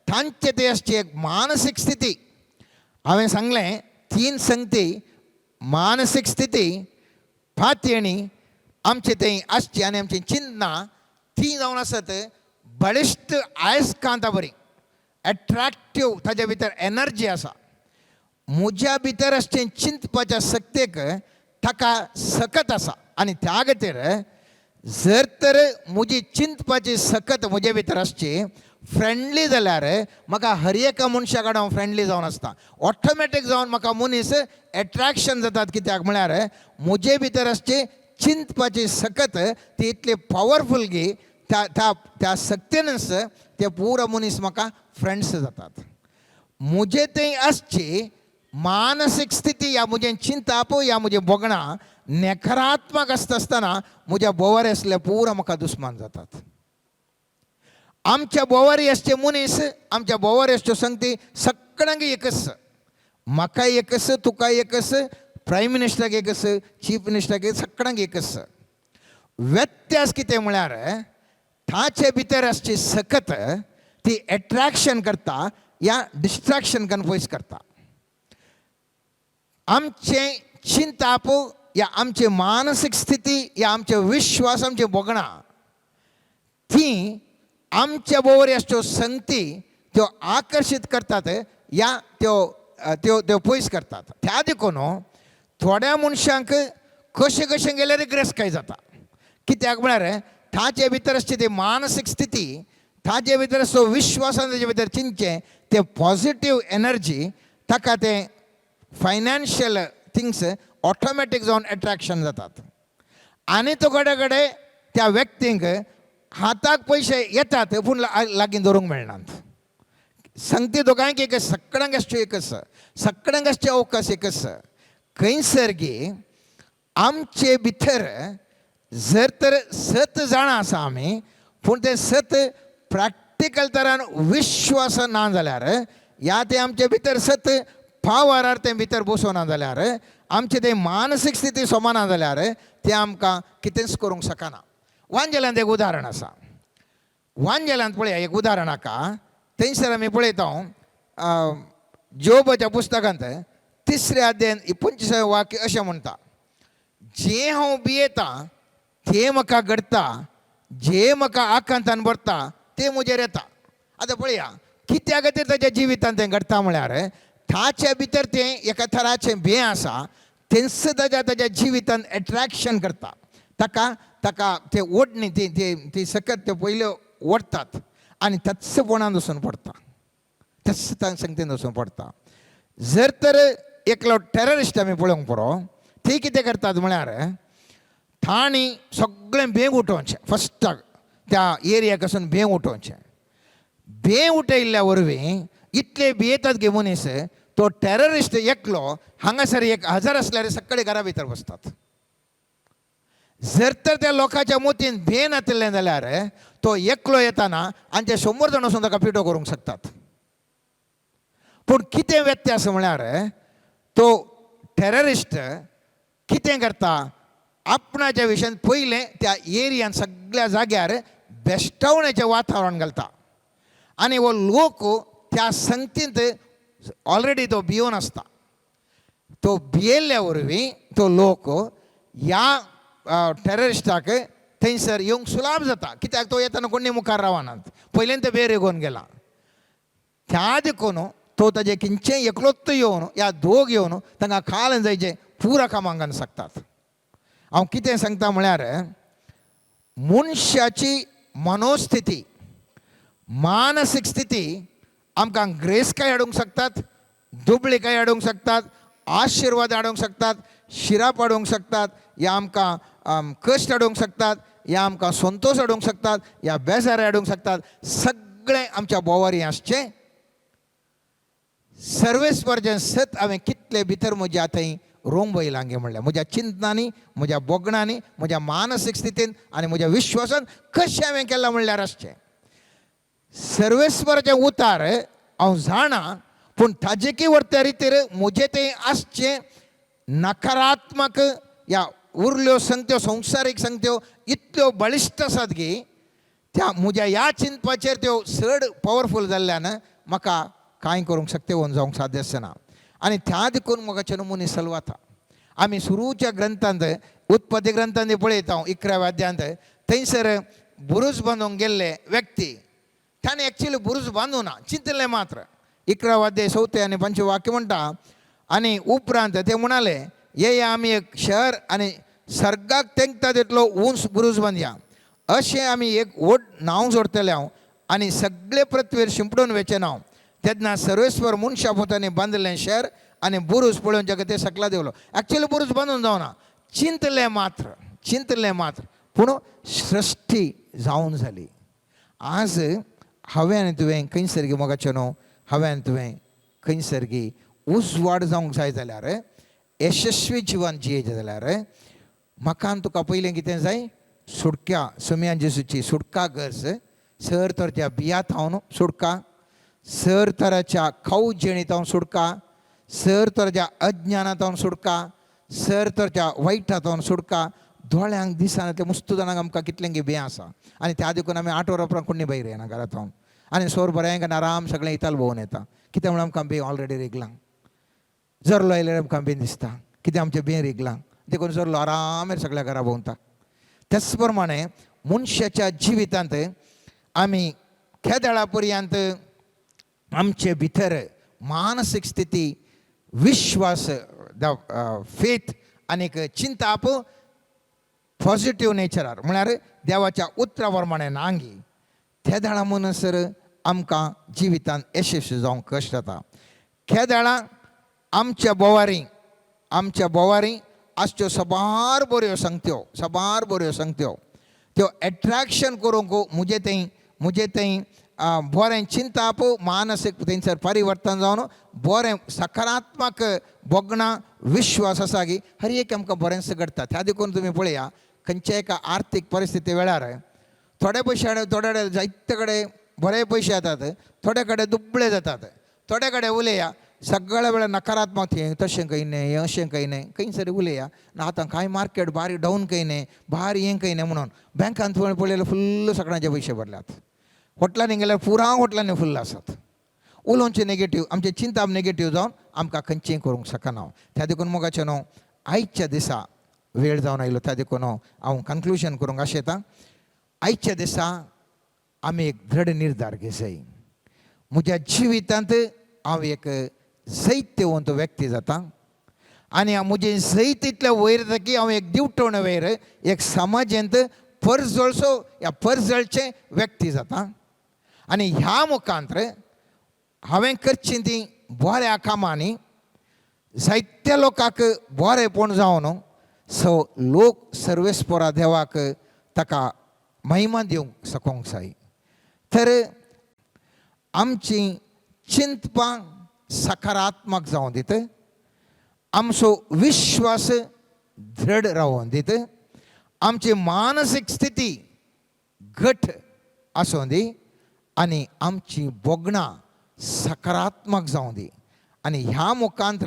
तांचे ते आसची एक मानसीक स्थिती. हांवें सांगलें तीन संगती, मानसीक स्थिती, फातयेणी आमचे थंय आसची आनी आमची चिंतना ती जावन आसत बळिश्ट आयस्कांता बरी एट्राक्टीव, ताज्या भितर एनर्जी आसा. म्हज्या भितर आसचें चिंतपाच्या सक्तेक ताका सकत आसा आनी त्या खातीर जर तर म्हजी चिंतपाची सकत म्हजे भितर आसची, फ्रेंडली जाल्यार म्हाका हर एका मनशा कडेन हांव फ्रेंडली जावन आसता. ऑटोमॅटीक जावन म्हाका मनीस एट्रेक्शन जातात. कित्याक म्हळ्यार म्हजे भितर आसची चिंतपाची सकत ती इतली पावरफूल की त्या त्या त्या सक्तीनच ते पुरो मनीस म्हाका फ्रेंड्स जातात. म्हजे थंय आसची मानसीक स्थिती या म्हजें चिंताप या म्हजें भोगणां नकारात्मक आसता आसतना म्हज्या भोंवर आसले पुरो म्हाका दुस्मान जातात. आमच्या भोंवारी आसचे मनीस, आमच्या भोंवारी आसच्यो संगती सगळ्यांक एकच, म्हाकाय एकच, तुकाय एकच, प्रायम मिनिस्टराक एकच, चीफ मिनिस्टराक एक, सगळ्यांक एकच. व्यत्यास कितें म्हळ्यार ताचे भितर आसची सकत ती एट्रेक्शन करता या डिस्ट्रेक्शन करून पयस करता. आमचें चिंताप या आमची मानसीक स्थिती या आमचे विश्वास, आमची भोगणां ती आमच्या बरोबर आसच्यो संगती त्यो आकर्शीत करतात या त्यो त्यो त्यो पयस करतात. त्या देखून थोड्या मनशांक कशें कशें गेल्यार ग्रेसकाय जाता. कित्याक म्हळ्यार ताचे भितर आसची ती मानसीक स्थिती, ताचे भितर आसचो विश्वासान ताचे भितर चिंतचें तें पॉझिटीव एनर्जी ताका तें फायनान्शियल थिंग्स ऑटोमॅटीक जावन एट्रेक्शन जातात. आनी तो कडेन कडेन त्या व्यक्तींक हाताक पयशे येतात पूण लागीं दवरूंक मेळनात. संगती दोगांयक एक, सगळ्यांक आसच्यो एकच, सगळ्यांक आसचे अवकाश एकच. खंयसर गी आमचे भितर जर तर सत जाणां आसा आमी, पूण तें सत प्रॅक्टिकल तरान विश्वास ना जाल्यार या तें आमचे भितर सत पावरार तें भितर बसोना जाल्यार, आमचे तें मानसीक स्थिती सोमाना जाल्यार तें आमकां कितेंच करूंक शकना. वांजेलांत एक उदाहरण आसा. वांजेलांत पळया एक उदाहरण आका. थंयसर आमी पळयता जोबाच्या पुस्तकांत तिसऱ्या अध्यायान 25 वाक्य अशें म्हणटा, जें हांव भियेतां तें म्हाका घडटा, जें म्हाका आकांतान भरता तें म्हजेर येता. आतां पळया कित्या खातीर ताच्या जिवितांत तें घडटा म्हळ्यार ताच्या भितर तें एका थराचें भंय आसा, तेंच ताच्या ताच्या जिवितांत एट्रेक्शन करता. ताका ताका ते ओडणी ती ती ती सकत ते पयल्यो ओडटात आनी त्याच पोणान वचून पडटा, त्याच संगतीन वचून पडटा. जर तर एकलो टेररिस्ट आमी पळोवंक पुरो, ती कितें करतात म्हळ्यार तांणी सगळें बेंग उठोवचें फस्टाक, त्या एरियाक वचून बेंग उठोवचें. बें उठयल्ल्या वरवीं इतले भियेतात गे मनीस, तो टेररिस्ट एकलो हांगासर 1000 आसल्यार सगळे घरा भितर बसतात. जर तर त्या लोकांच्या मोतीन भंय नातिल्लें जाल्यार तो एकलो येताना आनी ते 100 जाण वचून ताका पिटो करूंक शकतात. पूण कितें व्यत्यास म्हळ्यार तो टेररिस्ट कितें करता, आपणाच्या विशयान पयलें त्या एरियान सगळ्या जाग्यार बेश्टावण्याचें वातावरण घालता आनी हो लोक त्या संगतींत ऑलरेडी तो भियोन आसता. तो भियेल्ल्या वरवीं तो लोक ह्या टेररिस्टाक थंयसर येवंक सुलाभ जाता. कित्याक तो येतना कोणी मुखार रावनात, पयल्यान ते बेर येवन गेला. त्या देखून तो ताजे किंचें एकलोच येवन या दोग येवन तांकां खाल जायचें पुरा कामांक शकतात. हांव कितें सांगता म्हळ्यार मनशाची मनोस्थिती, मानसीक स्थिती आमकां ग्रेसकाय हाडूंक शकतात, दुबळीकाय हाडूंक शकतात, आशिर्वाद हाडूंक शकतात, शिराप हाडूंक शकतात, या आमकां कश्ट हाडूंक शकतात, या आमकां संतोश हाडूंक शकतात, या बेजार हाडूंक शकतात. सगळें आमच्या बोवारी आसचें. सर्वेस्परचें सत हांवें कितले भितर म्हज्या थंय रोंबयलां गे म्हणल्यार म्हज्या चिंतनांनी, म्हज्या भोगणांनी, म्हज्या मानसीक स्थितीन आनी म्हज्या विश्वासान कशें हांवें केलां म्हणल्यार आसचें. सर्वेस्पराचें उतार हांव जाणा, पूण ताजे वरत्या रितीर म्हजें तें आसचें नकारात्मक या उरल्यो संगत्यो संवसारीक संगत्यो इतल्यो बळिश्ट आसात की त्या म्हज्या ह्या चिंतपाचेर त्यो चड पावरफूल जाल्ल्यान म्हाका कांय करूंक शक्यवंत जावंक साध्य आसना. आनी त्या देखून म्हाका चेडूं मनीस सलवाता. आमी सुरूच्या ग्रंथांत उत्पत्ती ग्रंथांत पळयता 11व्या अध्यायांत थंयसर बुरूज बांदूंक गेल्ले व्यक्ती ताणें एक्चुअली बुरूज बांदूं ना, चिंतलें मात्र. 11 अध्याय 4 आनी 5 वाक्य म्हणटा, आनी उपरांत ते म्हणाले ये आमी एक शहर आनी सर्गाक तेंकता तितलो उंच बुरूज बांदया, अशें आमी एक व्हड नांव जोडटले हांव आनी सगळे पृथ्वीर शिंपडून वेचें ना. तेन्ना सर्वेस्वर मनशा पोतांनी बांदिल्लें शहर आनी बुरूज पळोवन जगते सकला देवलो. एक्चुअली बुरूज बांदून जावना, चिंतलें मात्र, चिंतलें मात्र, पूण सृश्टी जावन जाली. आज हांवें आनी तुवें खंयसर गी मोगाचें न्हू, हांवें आनी तुवें खंयसर गी उजवाड जावंक जाय जाल्यार, यशस्वी जिवन जियेचें जाल्यार म्हाका आनी तुका पयलें कितें जाय? सुटक्या सोमयान जेजूची सुटका गरज. सर तर त्या बिया थावन सुटका, सर तराच्या खाऊ जेणी थावन सुटका, सर तराच्या अज्ञाना थावन सुटका, सर तरच्या वायटा थावन सुटका. दोळ्यांक दिसना ते मुस्तू जाणांक आमकां कितलें बियां आसा आनी त्या देखून आमी 8 वरां उपरांत कोणी भायर येना घरा थावन आनी सोर बरें आराम सगळें इताल भोंवून येता. कितें म्हणून आमकां बी ऑलरेडी रिगलां. जरलो आयल्यार आमकां बी दिसता कितें आमचें बी रिगलां, देखून जरलो आरामेर सगळ्या घरा भोंवता. त्याच प्रमाणे मनशाच्या जिवितांत आमी खेदळा पर्यंत आमचे भितर मानसीक स्थिती, विश्वास, the faith आनीक चिंताप पॉझिटीव नेचरार म्हळ्यार देवाच्या उतरा प्रमाणे नांगी तेदळा म्हणसर आमकां जिवितांत यशस्वी जावंक कश्ट जाता. खेदळा आमच्या बोवारी, आमच्या बोवारी आसच्यो साबार बऱ्यो सांगत्यो, साबार बऱ्यो सांगत्यो त्यो एट्रेक्शन करूंक म्हजे थंय, म्हजे थंय बरें चिंताप मानसीक थंयसर परिवर्तन जावन बरें सकारात्मक भोगणां विश्वास आसा की हर एक आमकां बरेंच घडटा. त्या देखून तुमी पळया खंयच्या एका आर्थीक परिस्थिती वेळार थोडे पयशे, थोडे कडेन जायते कडेन बरे पयशे येतात, थोडे कडेन दुबळे जातात, थोडे कडेन उलया सगळ्या वेळार नकारात्मक, हें तशें खंय न्ही, हें अशें खंय न्ही, खंयसर उलया ना आतां कांय मार्केट भारी डावन खंय न्ही, भारी हें खंय न्ही म्हणून बँकान तुवें पळयल्यार फुल्ल सगळ्यांचे पयशे भरल्यात. हॉटलांनी गेल्यार पुरा हॉटलांनी फुल्ल आसात. उलोवचें नेगेटीव, आमचें चिंताप नेगेटीव जावन आमकां खंयचें करूंक शकना. त्या देखून मोगाचें न्हू आयच्या दिसा वेळ जावन आयलो, त्या देखून हांव कन्क्लुजन करूंक आशेतां. आयच्या दिसा आमी एक दृढ निर्धार घेवया. म्हज्या जिवितांत हांव एक जैत्यवंत व्यक्ती जाता आनी म्हजें जैत इतलें वयर जाता की हांव एक दिवटण वयर एक समाजेंत परजळसो ह्या परजळचें व्यक्ती जाता. आनी ह्या मुखांत हांवें करचीं तीं बऱ्या कामांनी जायत्या लोकांक बरेंपण जावन सो लोक सर्वेस्पोरा देवाक ताका महिमा दिवंक सकोंक जाय. तर आमची चिंतपां सकारात्मक जावं दित, आमचो विश्वास दृढ रावोन दित, आमची मानसीक स्थिती घट आसूं दी आनी आमची भोगणां सकारात्मक जावं दी. आनी ह्या मुखांत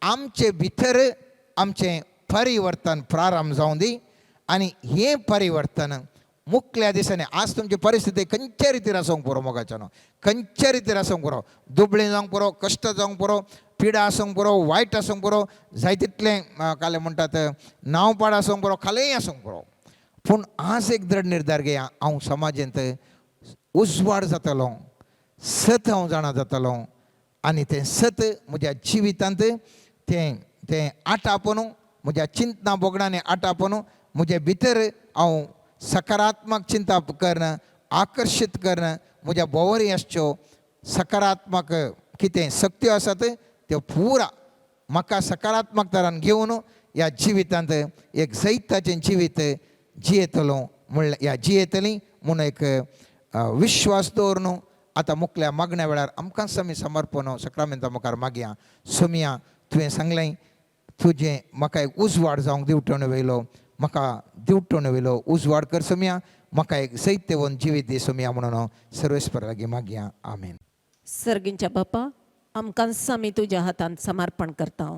आमचे भितर आमचें परिवर्तन प्रारंभ जावं दी. आनी हें परिवर्तन मुखल्या दिसांनी आज तुमची परिस्थिती खंयच्या रितीर आसूंक पुरो मोगाच्यानो, खंयच्या रितीर आसूंक पुरो, दुबळी जावंक पुरो, कश्ट जावंक पुरो, पिडा आसूंक पुरो, वायट आसूंक पुरो, जाय तितलें कालें म्हणटात नांव पाड आसूंक पुरो, खालेंय आसूंक पुरो, पूण आज एक दृढ निर्धार घेया, हांव समाजेंत उजवाड जातलो, सत हांव जाणा जातलो आनी तें सत म्हज्या जिवितांत तें तें आटापून म्हज्या चिंतना भोगणांनी आटापून म्हजे भितर हांव सकारात्मक चिंता कर्ण आकर्शीत कर्ण म्हज्या भोंवरी आसच्यो सकारात्मक कितें शक्त्यो आसात त्यो पुरा म्हाका सकारात्मक तरान घेवन ह्या जिवितांत एक जैताचें जिवीत जियेतलो म्हणल्यार ह्या जियेतली म्हूण एक विश्वास दवरून आतां मुखल्या मागण्या वेळार आमकांच आमी समर्पण सक्रामेंता मुखार मागया. सोमिया तुवें सांगलें तुजें म्हाका एक उजवाड जावंक दिवटण वयलो, म्हाका दिवटण वयलो उजवाड कर सोमिया, म्हाका एक जैत्यवंत जिवीत दी सोमिया म्हणून सर्वेस्पर लागीं मागया. आमेन. सर्गींच्या बापा, आमकां आमी तुज्या हातांत समर्पण करता.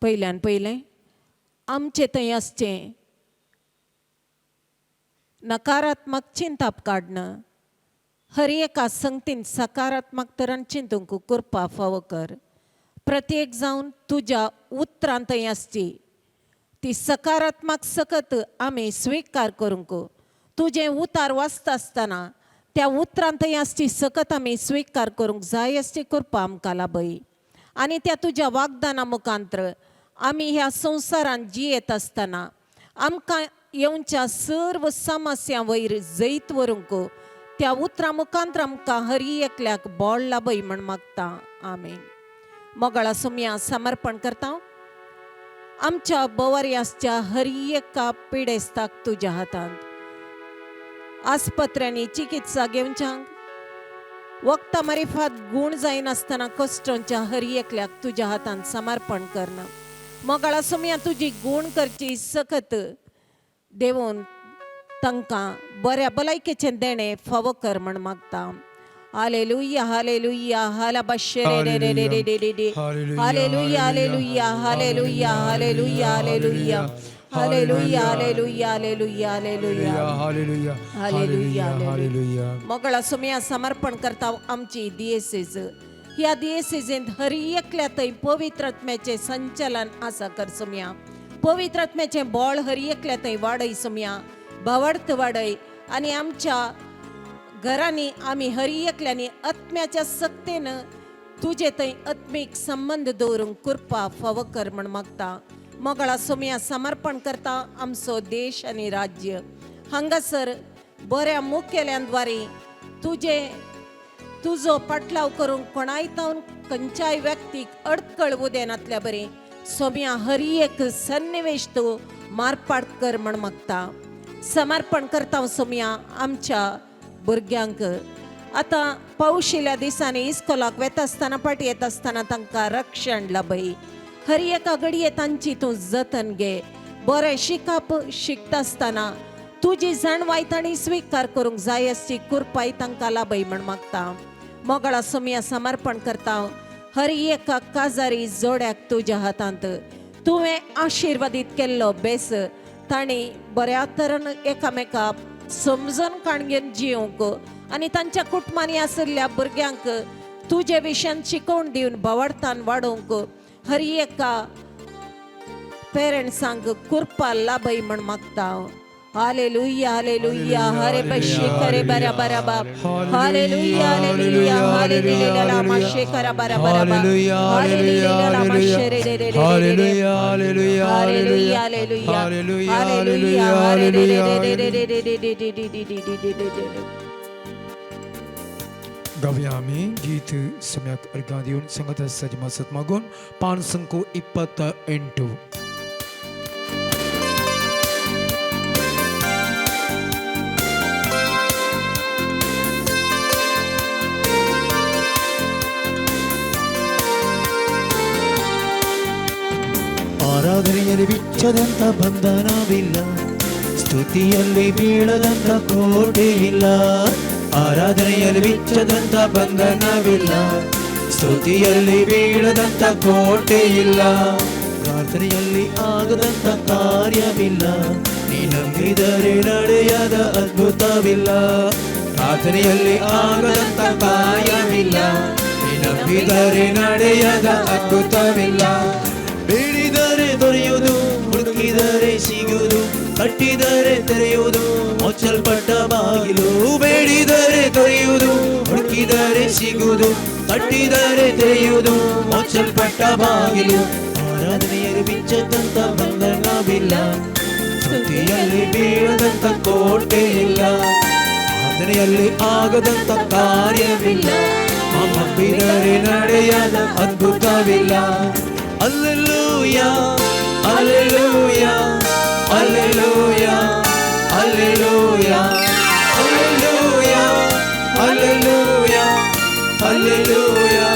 पयल्यान पयलें आमचें थंय आसचें नकारात्मक चिंताप काडणं हर एका संगतीन सकारात्मक तरान चिंतूंक कृपा फावो कर. प्रत्येक जावन तुज्या उतरां थंय आसची ती सकारात्मक सकत आमी स्विकार करूंक, तुजें उतार वाचता आसतना त्या उतरां थंय आसची सकत आमी स्विकार करूंक जाय आसची कृपा आमकां लाभय. आनी त्या तुज्या वागदाना मुखांत्र आमी ह्या संवसारांत जियेत आसतना आमकां येवच्या सर्व समस्यां वयर जैत व्हरूंक त्या उतरां मुखांत आमकां हरी एकल्याक बोळ लाभय म्हण मागता. आमेन. मोगाळा सुमया समर्पण करता आमच्या बोवारी आसच्या हरी एका पिडेस्ताक तुज्या हातांत. आस्पत्र्यांनी चिकित्सा घेवच्यांक वखदां मारिफात गूण जायनासतना कश्टांच्या हर एकल्याक तुज्या हातांत समर्पण करना. मोगाळा सुमया तुजी गूण करची सकत देवून तांकां बऱ्या भलायकेचें देणें फावो कर म्हण मागता. हालेलुया हालेलुया हालाबाशे रे रे रे रे रे रे रे रे. Hallelujah hallelujah hallelujah hallelujah hallelujah hallelujah hallelujah hallelujah hallelujah hallelujah hallelujah hallelujah. मोगळा Somaiya समर्पण करता आमची दियेसीज. ह्या दियेसीजेंत हर एकल्या थंय पवित्र आत्म्याचें संचलन आसा कर सुमया. पवित्र आत्म्याचें बळ हर एकल्या थंय वाडय सुमया, भावार्थ वाडय आनी आमच्या घरांनी आमी हर एकल्यांनी आत्म्याच्या सक्तेन तुजे थंय आत्मीक संबंद दवरूंक कृपा फावो कर म्हण मागता. मोगळा सोमया समर्पण करता आमचो देश आनी राज्य हांगासर बऱ्या मुखेल्यांद्वारे तुजे तुजो पाटलाव करूंक कोणाय तावन खंयच्याय व्यक्तीक अडकळ उदेनातल्या बरें सोम्या हर एक सन्निवेश तूं मारपाट कर म्हण मागता. समर्पण करता सोम्या आमच्या भुरग्यांक. आतां पावशिल्या दिसांनी इस्कोलाक वेता आसतना फाटी येता आसतना तांकां रक्षण लाभय. हर एका घडये तांची तूं जतन घे. बरें शिकप शिकता आसतना तुजी जाणवाय तांणी स्विकार करूंक जाय आसची कृपाय तांकां लाभय म्हण मागता. मोगळा सोमया समर्पण करता हर एका काजारी जोड्याक तुज्या हातांत. तुवें आशिर्वादीत केल्लो बेस तांणी बऱ्या तरेन एकामेका समजून काणगेन जिवंक आनी तांच्या कुटुंबांनी आशिल्ल्या भुरग्यांक तुजे विशयान शिकोवन दिवन भावार्थान वाडोवंक हर एका पेरंट्सांक कृपा लाभय म्हण मागता. हालेलुया हालेलुया हरे बशे करे बरा बरा बाप. हालेलुया हालेलुया हालेलुया लामा शेकरा बरा बरा बाप. हालेलुया लामा शेरे रे रे रे रे रे. Hallelujah hallelujah hallelujah hallelujah हरे रे रे रे रे रे रे रे रे रे रे रे रे रे रे रे. गावया आमी गीत सम्यक अर्घां दिवन संगत आसताची मासत मागून 528. ಆರಾಧನೆಯಲ್ಲಿ ಬಿಚ್ಚದಂತ ಬಂಧನವಿಲ್ಲ, ಸ್ತುತಿಯಲ್ಲಿ ಬೀಳದಂತ ಕೋಟೆ ಇಲ್ಲ. ಆರಾಧನೆಯಲ್ಲಿ ಬಿಚ್ಚದಂತ ಬಂಧನವಿಲ್ಲ, ಸ್ತುತಿಯಲ್ಲಿ ಬೀಳದಂತ ಕೋಟೆ ಇಲ್ಲ. ಪ್ರಾರ್ಥನೆಯಲ್ಲಿ ಆಗದಂತ ಕಾರ್ಯವಿಲ್ಲ, ನೀ ನಂಬಿದರೆ ನಡೆಯದ ಅದ್ಭುತವಿಲ್ಲ. ಪ್ರಾರ್ಥನೆಯಲ್ಲಿ ಆಗದಂತ ಕಾರ್ಯವಿಲ್ಲ, ನೀ ನಂಬಿದರೆ ನಡೆಯದ ಅದ್ಭುತವಿಲ್ಲ. ಬೇಡಿದರೆ ದೊರೆಯುವುದು, ಹುಡುಕಿದರೆ ಸಿಗುವುದು, ಕಟ್ಟಿದರೆ ತೆರೆಯುವುದು, ಮುಚ್ಚಲ್ಪಟ್ಟ ಬಾಗಿಲು. ಬೇಡಿದರೆ ದೊರೆಯುವುದು, ಹುಡುಕಿದರೆ ಸಿಗುವುದು, ಕಟ್ಟಿದರೆ ತೆರೆಯುವುದು, ಮುಚ್ಚಲ್ಪಟ್ಟ ಬಾಗಿಲು. ಆರಾಧನೆಯಲ್ಲಿ ಬಿಚ್ಚದಂತ ಬಂಧನವಿಲ್ಲ, ಸ್ತುತಿಯಲ್ಲಿ ಬೀಳದಂತ ಕೋಟೆ ಇಲ್ಲ. ಆರಾಧನೆಯಲ್ಲಿ ಆಗದಂತ ಕಾರ್ಯವಿಲ್ಲ, ನಂಬಿದರೆ ನಡೆಯದ ಅದ್ಭುತವಿಲ್ಲ. Alleluia alleluia alleluia alleluia alleluia alleluia alleluia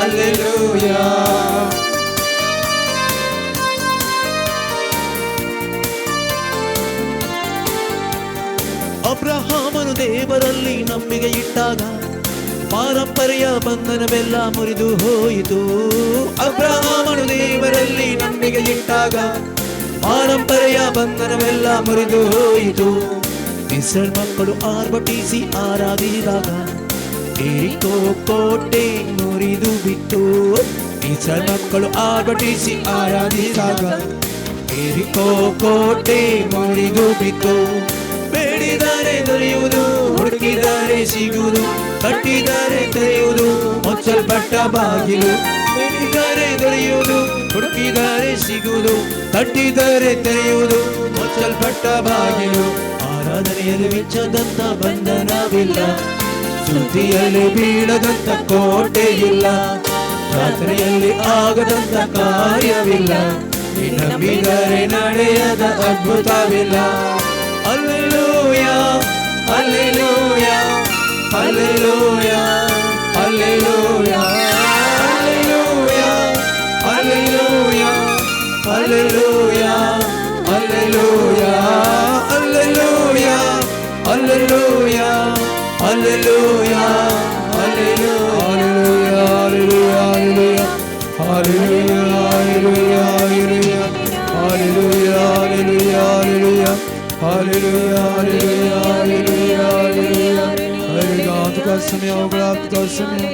alleluia. ಅಬ್ರಹಾಮನು ದೇವರಲ್ಲಿ ನಂಬಿಕೆ ಇಟ್ಟಾಗ ಪಾರಂಪರೆಯ ಬಂಧನವೆಲ್ಲ ಮುರಿದು ಹೋಯಿತು. ಅಬ್ರಹಾಮನು ದೇವರಲ್ಲಿ ನಂಬಿಕೆ ಇಟ್ಟಾಗ ಪಾರಂಪರೆಯ ಬಂಧನವೆಲ್ಲ ಮುರಿದು ಹೋಯಿತು. ಇಸ್ರೇಲ್ ಮಕ್ಕಳು ಆರ್ಭಟಿಸಿ ಆರಾಧಿಸಿದಾಗ ಯೆರಿಕೋ ಕೋಟೆ ಮುರಿದು ಬಿತ್ತು. ಇಸ್ರೇಲ್ ಮಕ್ಕಳು ಆರ್ಭಟಿಸಿ ಆರಾಧಿಸಿದಾಗ ಯೆರಿಕೋ ಕೋಟೆ ಮುರಿದು ಬಿತ್ತು. ಬೇಡಿದರೆ ದೊರೆಯುವುದು, ಹುಡುಕಿದರೆ ಸಿಗುವುದು, ಕಟ್ಟಿದರೆ ತೆರೆಯುವುದು, ಮುಚ್ಚಲ್ಪಟ್ಟ ಬಾಗಿಲು. ಬೇಡಿದರೆ ದೊರೆಯುವುದು, ಹುಡುಕಿದರೆ ಸಿಗುವುದು, ತಟ್ಟಿದರೆ ತೆರೆಯುವುದು, ಮುಚ್ಚಲ್ಪಟ್ಟ ಬಾಗಿಲು. ಆರಾಧನೆಯಲ್ಲಿ ಮಿಂಚದಂತ ಬಂಧನವಿಲ್ಲ, ಸ್ತುತಿಯಲ್ಲಿ ಬೀಳದಂತ ಕೋಟೆಯಿಲ್ಲ, ಪ್ರಾರ್ಥನೆಯಲ್ಲಿ ಆಗದಂತ ಕಾರ್ಯವಿಲ್ಲ, ನಂಬಿದರೆ ನಡೆಯದ ಅದ್ಭುತವಿಲ್ಲ. Alleluia, alleluia, alleluia, alleluia, alleluia, alleluia, alleluia, alleluia, alleluia, alleluia, alleluia, Hallelujah, hallelujah, hallelujah, hallelujah, hallelujah, hallelujah, hallelujah, hallelujah, hallelujah, hallelujah, hallelujah. तुका समय होगळा तुका समय.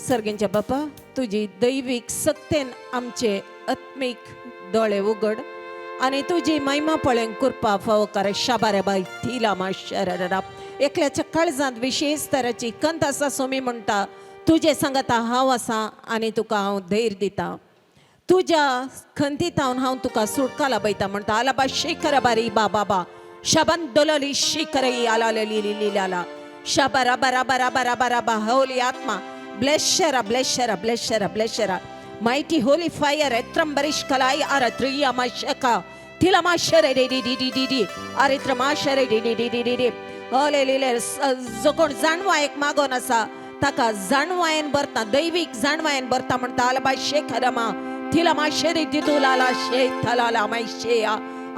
सर्गेंच्या बापा, तुजी दैवीक सक्तेन आमचे आत्मीक दोळे उगड आनी तुजी महिमा पळोवंक कृपा फावो कर. शाबारे बाय थिला माशरा. एकल्याच्या काळजांत विशेष तराची कंत आसा, सोमी म्हणटा, तुजे सांगता हांव आसा आनी तुका हांव धैर्य दिता. तुज्या खंतीतावन हांव तुका सुटका लाभयता म्हणटा. आलाबा शेखर बारी बा बाबा शबन दोलली शिखरई आला लली लिली शबा रबा रबा रबा रबा रबा. होली आत्मा ब्लेशरा ब्लेशरा ब्लेशरा ब्लेशरा. मायटी होली फायर एत्रंबरिश कलाई आर त्रिया मशका तिला माशरे रे D D D D D अरे माशरे D D D D D D ओले लिले. जो कोण जाणवायक मागोन आसा ताका जाणवायन भरता, दैवीक जाणवायन भरता म्हणटा. आलबा शेखरमा तिला माशेरी दितुलाला शे थलाला मैशेया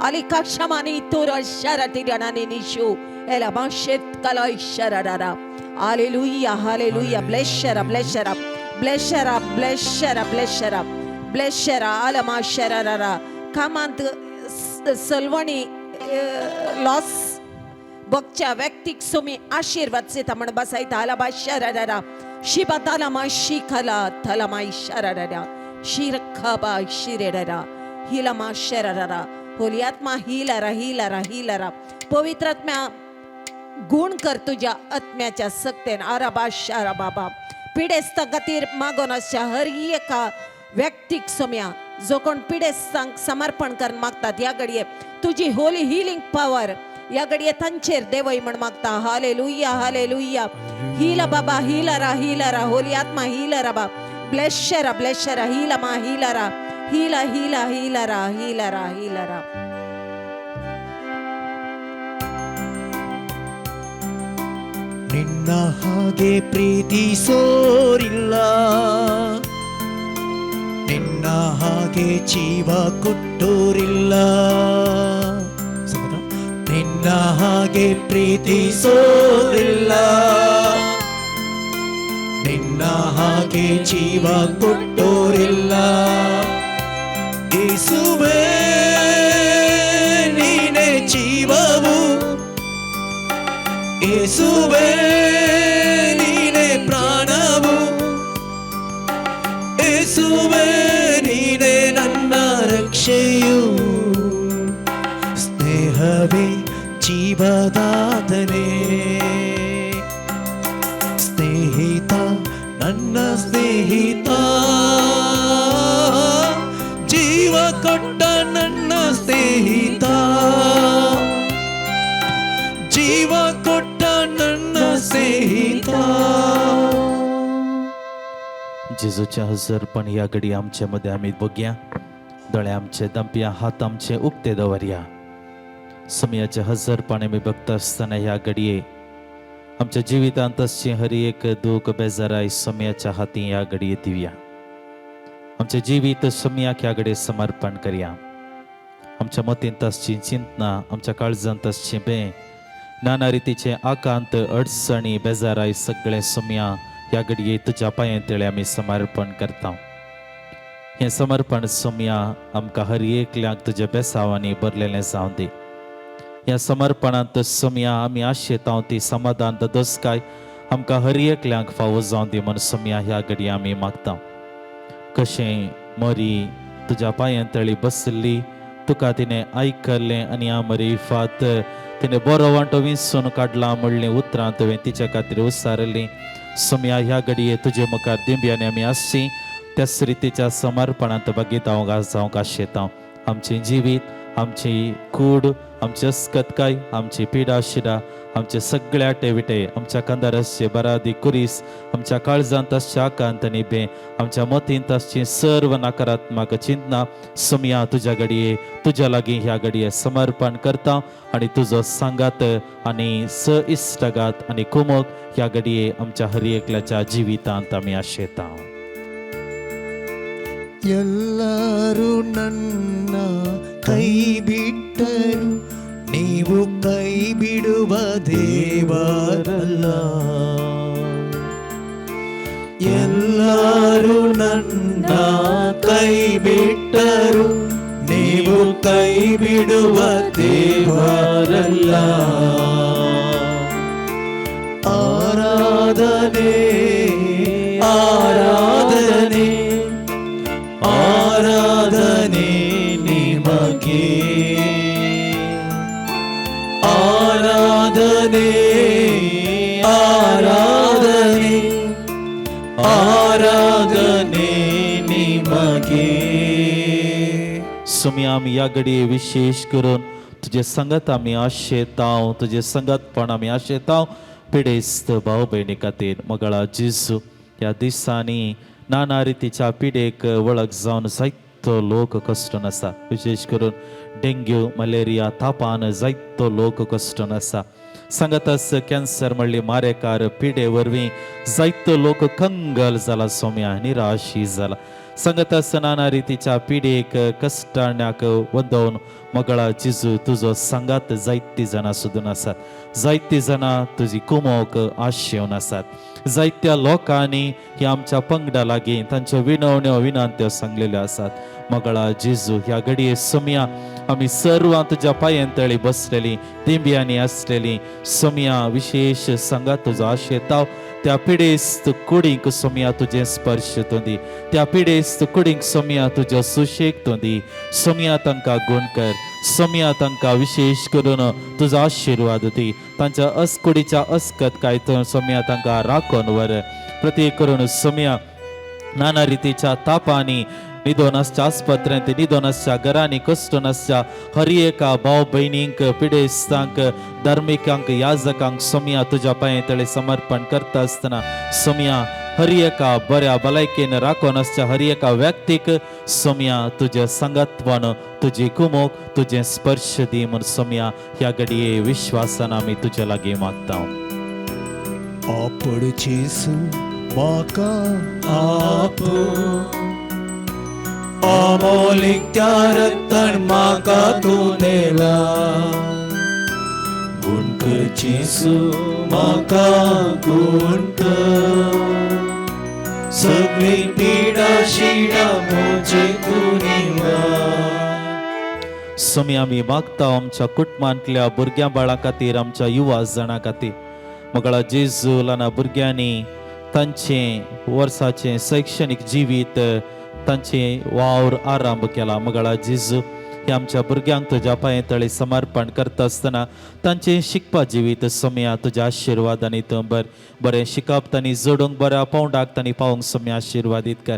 आली काक्षमानी तुर शरती गणानी निशू एला माशेत कलाय शरडारा. Hallelujah, hallelujah. ब्लेशरा ब्लेशरा ब्लेशरा ब्लेशरा ब्लेशरा ब्लेशरा आलमा शररा. कामांत सलवणी लॉस बघच्या व्यक्तीक सुमी आशीर्वाद सीता म्हण बसायता. आलाबा शरडरा शिबा तालामा शिखला थलमा शरडरा शिरखबा शिरेडरा हिलमा शरडरा. होली आत्मा हिलरा हिलरा हिलरा. पवित्र आत्म्या गुण कर तुझ्या आत्म्याच्या सक्तेन. आराबा शारा बाबा. पिडेस्ता खातीर मागोन आसच्या हर एका व्यक्तीक सोम्या, जो कोण पिडेस्तांक समर्पण करून मागतात, ह्या घडये तुजी होली हिलिंग पावर या घडये तांचेर देवय म्हण मागता. हाले लुया, हाले लुया. हिला बाबा, हिलरा हिलरा. होली आत्मा हिलरा बा. ब्लेशरा ब्लेशरा हिला मा हिलरा हिला हिला हिलरा हिलरा हिलरा. ನಿನ್ನ ಹಾಗೆ ಪ್ರೀತಿಸೋರಿಲ್ಲ, ನಿನ್ನ ಹಾಗೆ ಜೀವ ಕೊಟ್ಟೋರಿಲ್ಲ. ಸಮಾಧಾನ? ನಿನ್ನ ಹಾಗೆ ಪ್ರೀತಿಸೋರಿಲ್ಲ, ನಿನ್ನ ಹಾಗೆ ಜೀವ ಕೊಟ್ಟೋರಿಲ್ಲ. ಯೇಸುವೇ ನೀನೇ ಜೀವವು, ಯೇಸುವೇ ನೀನೇ ಪ್ರಾಣವು, ಯೇಸುವೇ ನೀನೇ ನನ್ನ ರಕ್ಷೆಯು. ಸ್ನೇಹವೇ ಜೀವದಾತನೇ, ಸ್ನೇಹಿತ ನನ್ನ ಸ್ನೇಹಿತ, ಜೀವ ಕೊಟ್ಟ ನನ್ನ ಸ್ನೇಹಿತ, ಜೀವ ಕೊಟ್ಟ ನನ್ನ ಸ್ನೇಹಿತ. जेजूचें हजरपण ह्या घडी आमचे मदें आमी बघया. दोळे आमचे दंपया, हात आमचे उक्ते दवरया. समयाचें हजरपण आमी बघता आसतना ह्या घडये आमच्या जिवितांत आसचें हर एक दूख बेजाराय समयाच्या हाती ह्या घडये दिवया. आमचें जिवीत समयाक ह्या घडये समर्पण करया. आमच्या मतींत आसची चिंतना, आमच्या काळजांत आसचें बें, नाना रितीचे आकांत, अडचणी, बेजाराय सगळें समया ह्या घडये तुज्या पांये तळे आमी समर्पण करता. हें समर्पण सोमया आमकां हर एकल्याक तुज्या बेसावांनी भरलेलें जावं दी. ह्या समर्पणांत सोमया आमी आशेता ती समाधान ददोसकाय आमकां हर एकल्याक फावो जावं दी म्हण सोमया ह्या घडये आमी मागता. कशें मरी तुज्या पांयां तळी बसली, तुका तिणें आयकल्लें आनी आमरी फात तिणें बरो वांटो विंचून काडला म्हणलीं उतरां तुवें तिच्या खातीर उसारलीं. सोमया ह्या घडये तुजे मुखार दिंब्यांनी आमी आसची त्याच रितीच्या समर्पणांत बगीत हांव जावंक आशेता. आमचें जिवीत, आमची कूड, आमची अस्कतकाय, आमची पिडा शिडा, आमचे सगळे आटे विटे, आमच्या कांदार आसचे बरादी कुरीस, आमच्या काळजांत आसचे आकांत आनी बें, आमच्या मतींत आसची सर्व नकारात्मक चिंतना सोमया तुज्या घडये तुज्या लागीं ह्या घडये समर्पण करता आनी तुजो सांगात आनी स इश्टागात आनी कुमोक ह्या घडये आमच्या हर एकल्याच्या जिवितांत आमी आशेता. ಎಲ್ಲರೂ ನನ್ನ ಕೈ ಬಿಟ್ಟರು, ನೀವು ಕೈ ಬಿಡುವ ದೇವರಲ್ಲ. ಎಲ್ಲರೂ ನನ್ನ ಕೈ ಬಿಟ್ಟರು, ನೀವು ಕೈ ಬಿಡುವ ದೇವರಲ್ಲ. ಆರಾಧನೆ ಆರಾಧನೆ ಆರಾಧನೆ ನಿಮಗೆ, ಆರಾಧನೆ ಆರಾಧನೆ ಆರಾಧನೆ ನಿಮಗೆ. सोमया आमी ह्या घडये विशेश करून तुजे संगत आमी आशेताव, तुजे संगतपण आमी आशेताव पिडेस्त भाव भयणी खातीर. मगळा जेजू, ह्या दिसांनी नाना रितीच्या पिडेक वळख जावन जायतो लोक कश्टन आसा. विशेश करून डेंग्यू, मलेरिया, तापान जायतो लोक कश्टन आसा. सांगातास कॅन्सर म्हणली मारेकार पिडे वरवीं जायतो लोक कंगल जाला सोम्या, निराशी जाला. सांगातास नाना रितीच्या पिडेक कश्टाण्याक वदोवन मगळा जेजू तुजो सांगात जायती जाणां सोदून आसात, जायती जाणां तुजी कुमोक आशेवन आसात. जायत्या लोकांनी ह्या आमच्या पंगडा लागीं तांच्यो विनवण्यो विनंत्यो सांगलेल्यो आसात. मगळा जेजू, ह्या घडये सोमया आमी सर्वां तुज्या पांयां तळी बसलेलीं, दिंब्यांनी आसलेलीं सोमया विशेश सांगात तुजो आशेताव. त्या पिडेस्त कुडींक सोमया तुजें स्पर्श तोंदी, त्या पिडेस्त कुडींक सोमया तुजो सुशेग तोंदी. सोमया तांकां गुण कर, सोमया तांकां विशेश करून तुजो आशिर्वाद दी. तांच्या अस्कुडीच्या अस्कत काय सोमया तांकां राखून वर. प्रत्येक करून सोमया नाना रितीच्या तापांनी निदोन आसच्या आस्पत्र्यांत, निदोन आसच्या घरांनी, कश्टून आसच्या हर एका भाव भयणींक, पिडेस्तांक, धार्मिकांक, याजकांक सोमया तुज्या पांये तळे समर्पण करता आसतना सोमया हर एका बऱ्या भलायकेन राखून आसच्या हर एका व्यक्तीक सोमया तुज्या संगत्वान तुजी कुमोक तुजें स्पर्श दी म्हूण सोमया ह्या घडये विश्वासान आमी तुज्या लागीं मागता. आपण जेजू म्हाका आप, अमोलीक त्या रक्तान म्हाका तूं दिला. गुण कर जेजू म्हाका गुण कर, सगळी पिडा शिडा म्हजे तूं निवार. सोमया आमी मागता आमच्या कुटुंबांतल्या भुरग्यां बाळां खातीर, आमच्या युवा जाणां खातीर. मगळा जेजू, ल्हान भुरग्यांनी तांचें वर्साचें शैक्षणीक जिवीत, तांचें वावर आरंभ केला. मगळा जेजू, हे आमच्या भुरग्यांक तुज्या पांये तळे समर्पण करता आसतना तांचें शिकपा जिवीत सोमया तुज्या आशिर्वादांनी तूं बरें शिकप तांणी जोडूंक, बऱ्या पावंडाक तांणी पावोवंक सोमया आशिर्वादीत कर.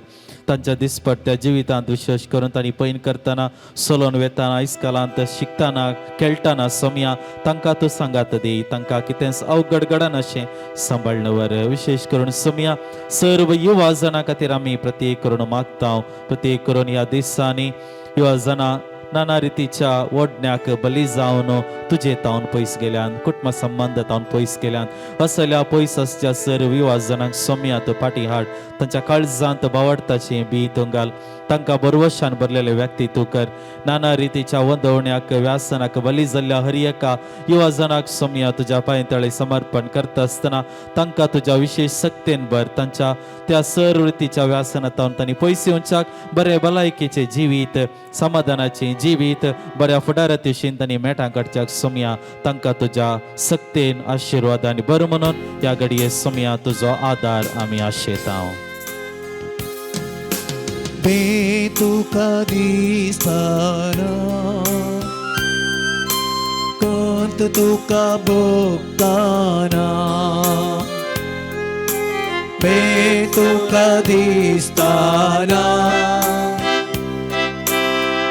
तांच्या दिसपट्ट्या जिवितांत विशेश करून तांणी पैन करतना, सोलोन वेताना, इस्कलांत शिकतना, खेळटना सोमया तांकां तूं सांगात दी. तांकां कितेंच अवघड घडनाशें सांबाळ्ळें वर. विशेश करून सोमया सर्व युवा जाणां खातीर आमी प्रत्येक करून मागता. प्रत्येक करून ह्या दिसांनी युवा जाणां नाना रितीच्या ओडण्याक बली जावन तुजे तावन पयस गेल्यान, कुटुंब संबंद तावन पयस गेल्यान. असल्या पयस आसच्या सर्व युवा जाणांक सोमया तूं फाटीं हाड. तांच्या काळजांत बावडताचें बी तूं घाल. तांकां बरवशान भरलेले व्यक्ती तूं कर. नाना रितीच्या वंदवण्याक व्यासनाक बली जाल्ल्या हर एका युवा जाणाक सोमया तुज्या पांय तळे समर्पण करता आसतना तांकां तुज्या विशेश सक्तेन भर. तांच्या त्या सर्व रितीच्या व्यासनांत तांणी पयस येवच्याक बरे भलायकेचें जिवीत, समाधानाचें जिवीत, बऱ्या फुडाराचे तांणी मेटां काडच्याक सोमया तांकां तुज्या सक्तेन आशिर्वादान बरो म्हणून ह्या घडये सोमया तुजो आदार आमी आशेता. बे तुका दिसना, कंत तुका भोगताना, बे तुका दिसताना,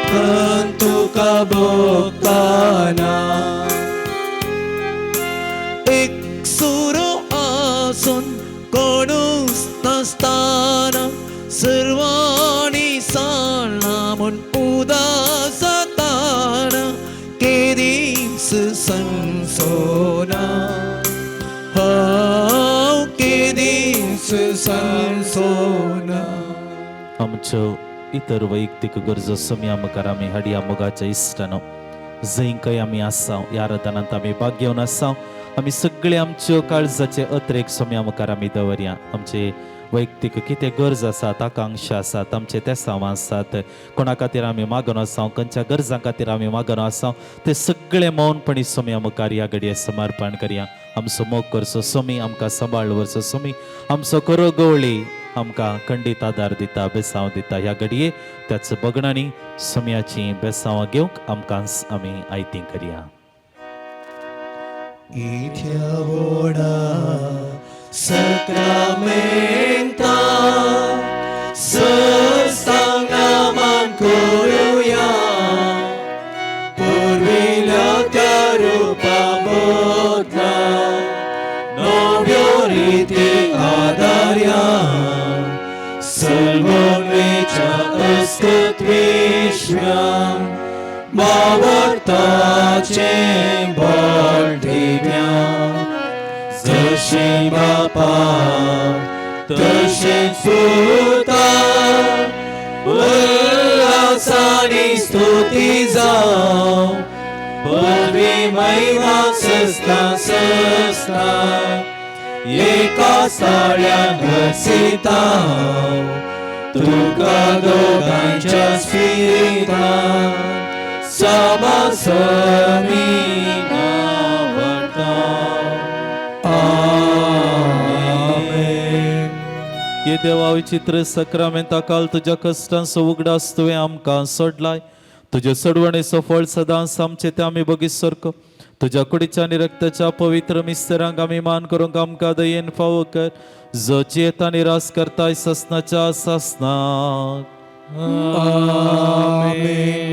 एकांत तुका भोगताना एक सुरो आसून कोणूच नासताना सर्वांनी साळना म्हूण उदासताना केदीस संसोना हांव केदीस संसोना. आमच्यो इतर वैयक्तीक गरजो सोम्या मुखार आमी हाडया. मोगाच्या इश्टानो, जंय खंय आमी आसा, ह्या आराधनांत आमी भाग घेवन आसा, आमी सगळे आमच्यो काळजाचे अत्रेक सोम्या मुखार आमी दवरया. आमचे वैयक्तीक कितें गरज आसात, आकांक्षा आसात, आमचे तेसांव आसात, कोणा खातीर आमी मागून आसा, खंयच्या गरजां खातीर आमी मागून आसा, ते सगळे मौनपणी सोम्या मुखार ह्या घडये समर्पण करया. आमचो मोग करचो सोमी, आमकां सांबाळ व्हरचो सोमी, आमचो खरो गवळी आमकां खंडीत आदार दिता, बेसांव दिता. ह्या घडये त्याच बगणांनी सोम्याची बेसांवां घेवंक आमकां आमी आयती करया. इथ्या व्हडा सक्रामेंता सस्तांगनामान करुया, पुर्विल्या त्या रुपा बदला नव्यो रिती आदार्या, सल्वमेच्या अस्तित्विश्व्या मावर्ताचें बळ दिव्या, जशें बापा तशें पुता उल्हासानी स्तुती जावं, पदवी महिमा सस्ता सस्ता एका साळ्यान घसिता तुका दोगांच्या स्पिरितान समासमी आवडता. आमेन. ये देवा, विचित्र सक्रामेंता काल तुज्या कश्टांचो उगडास तुवें आमकां सोडलाय. तुजे सोडवणेचो फळ सदांच आमचे ते आमी बगीत सारको. तुज्या कुडीच्या आनी रक्ताच्या पवित्र मिस्तरांक आमी मान करूंक आमकां दयेन फावो कर, जो जियेता आनी रास करताय ससनाच्या ससनाक. आमेन.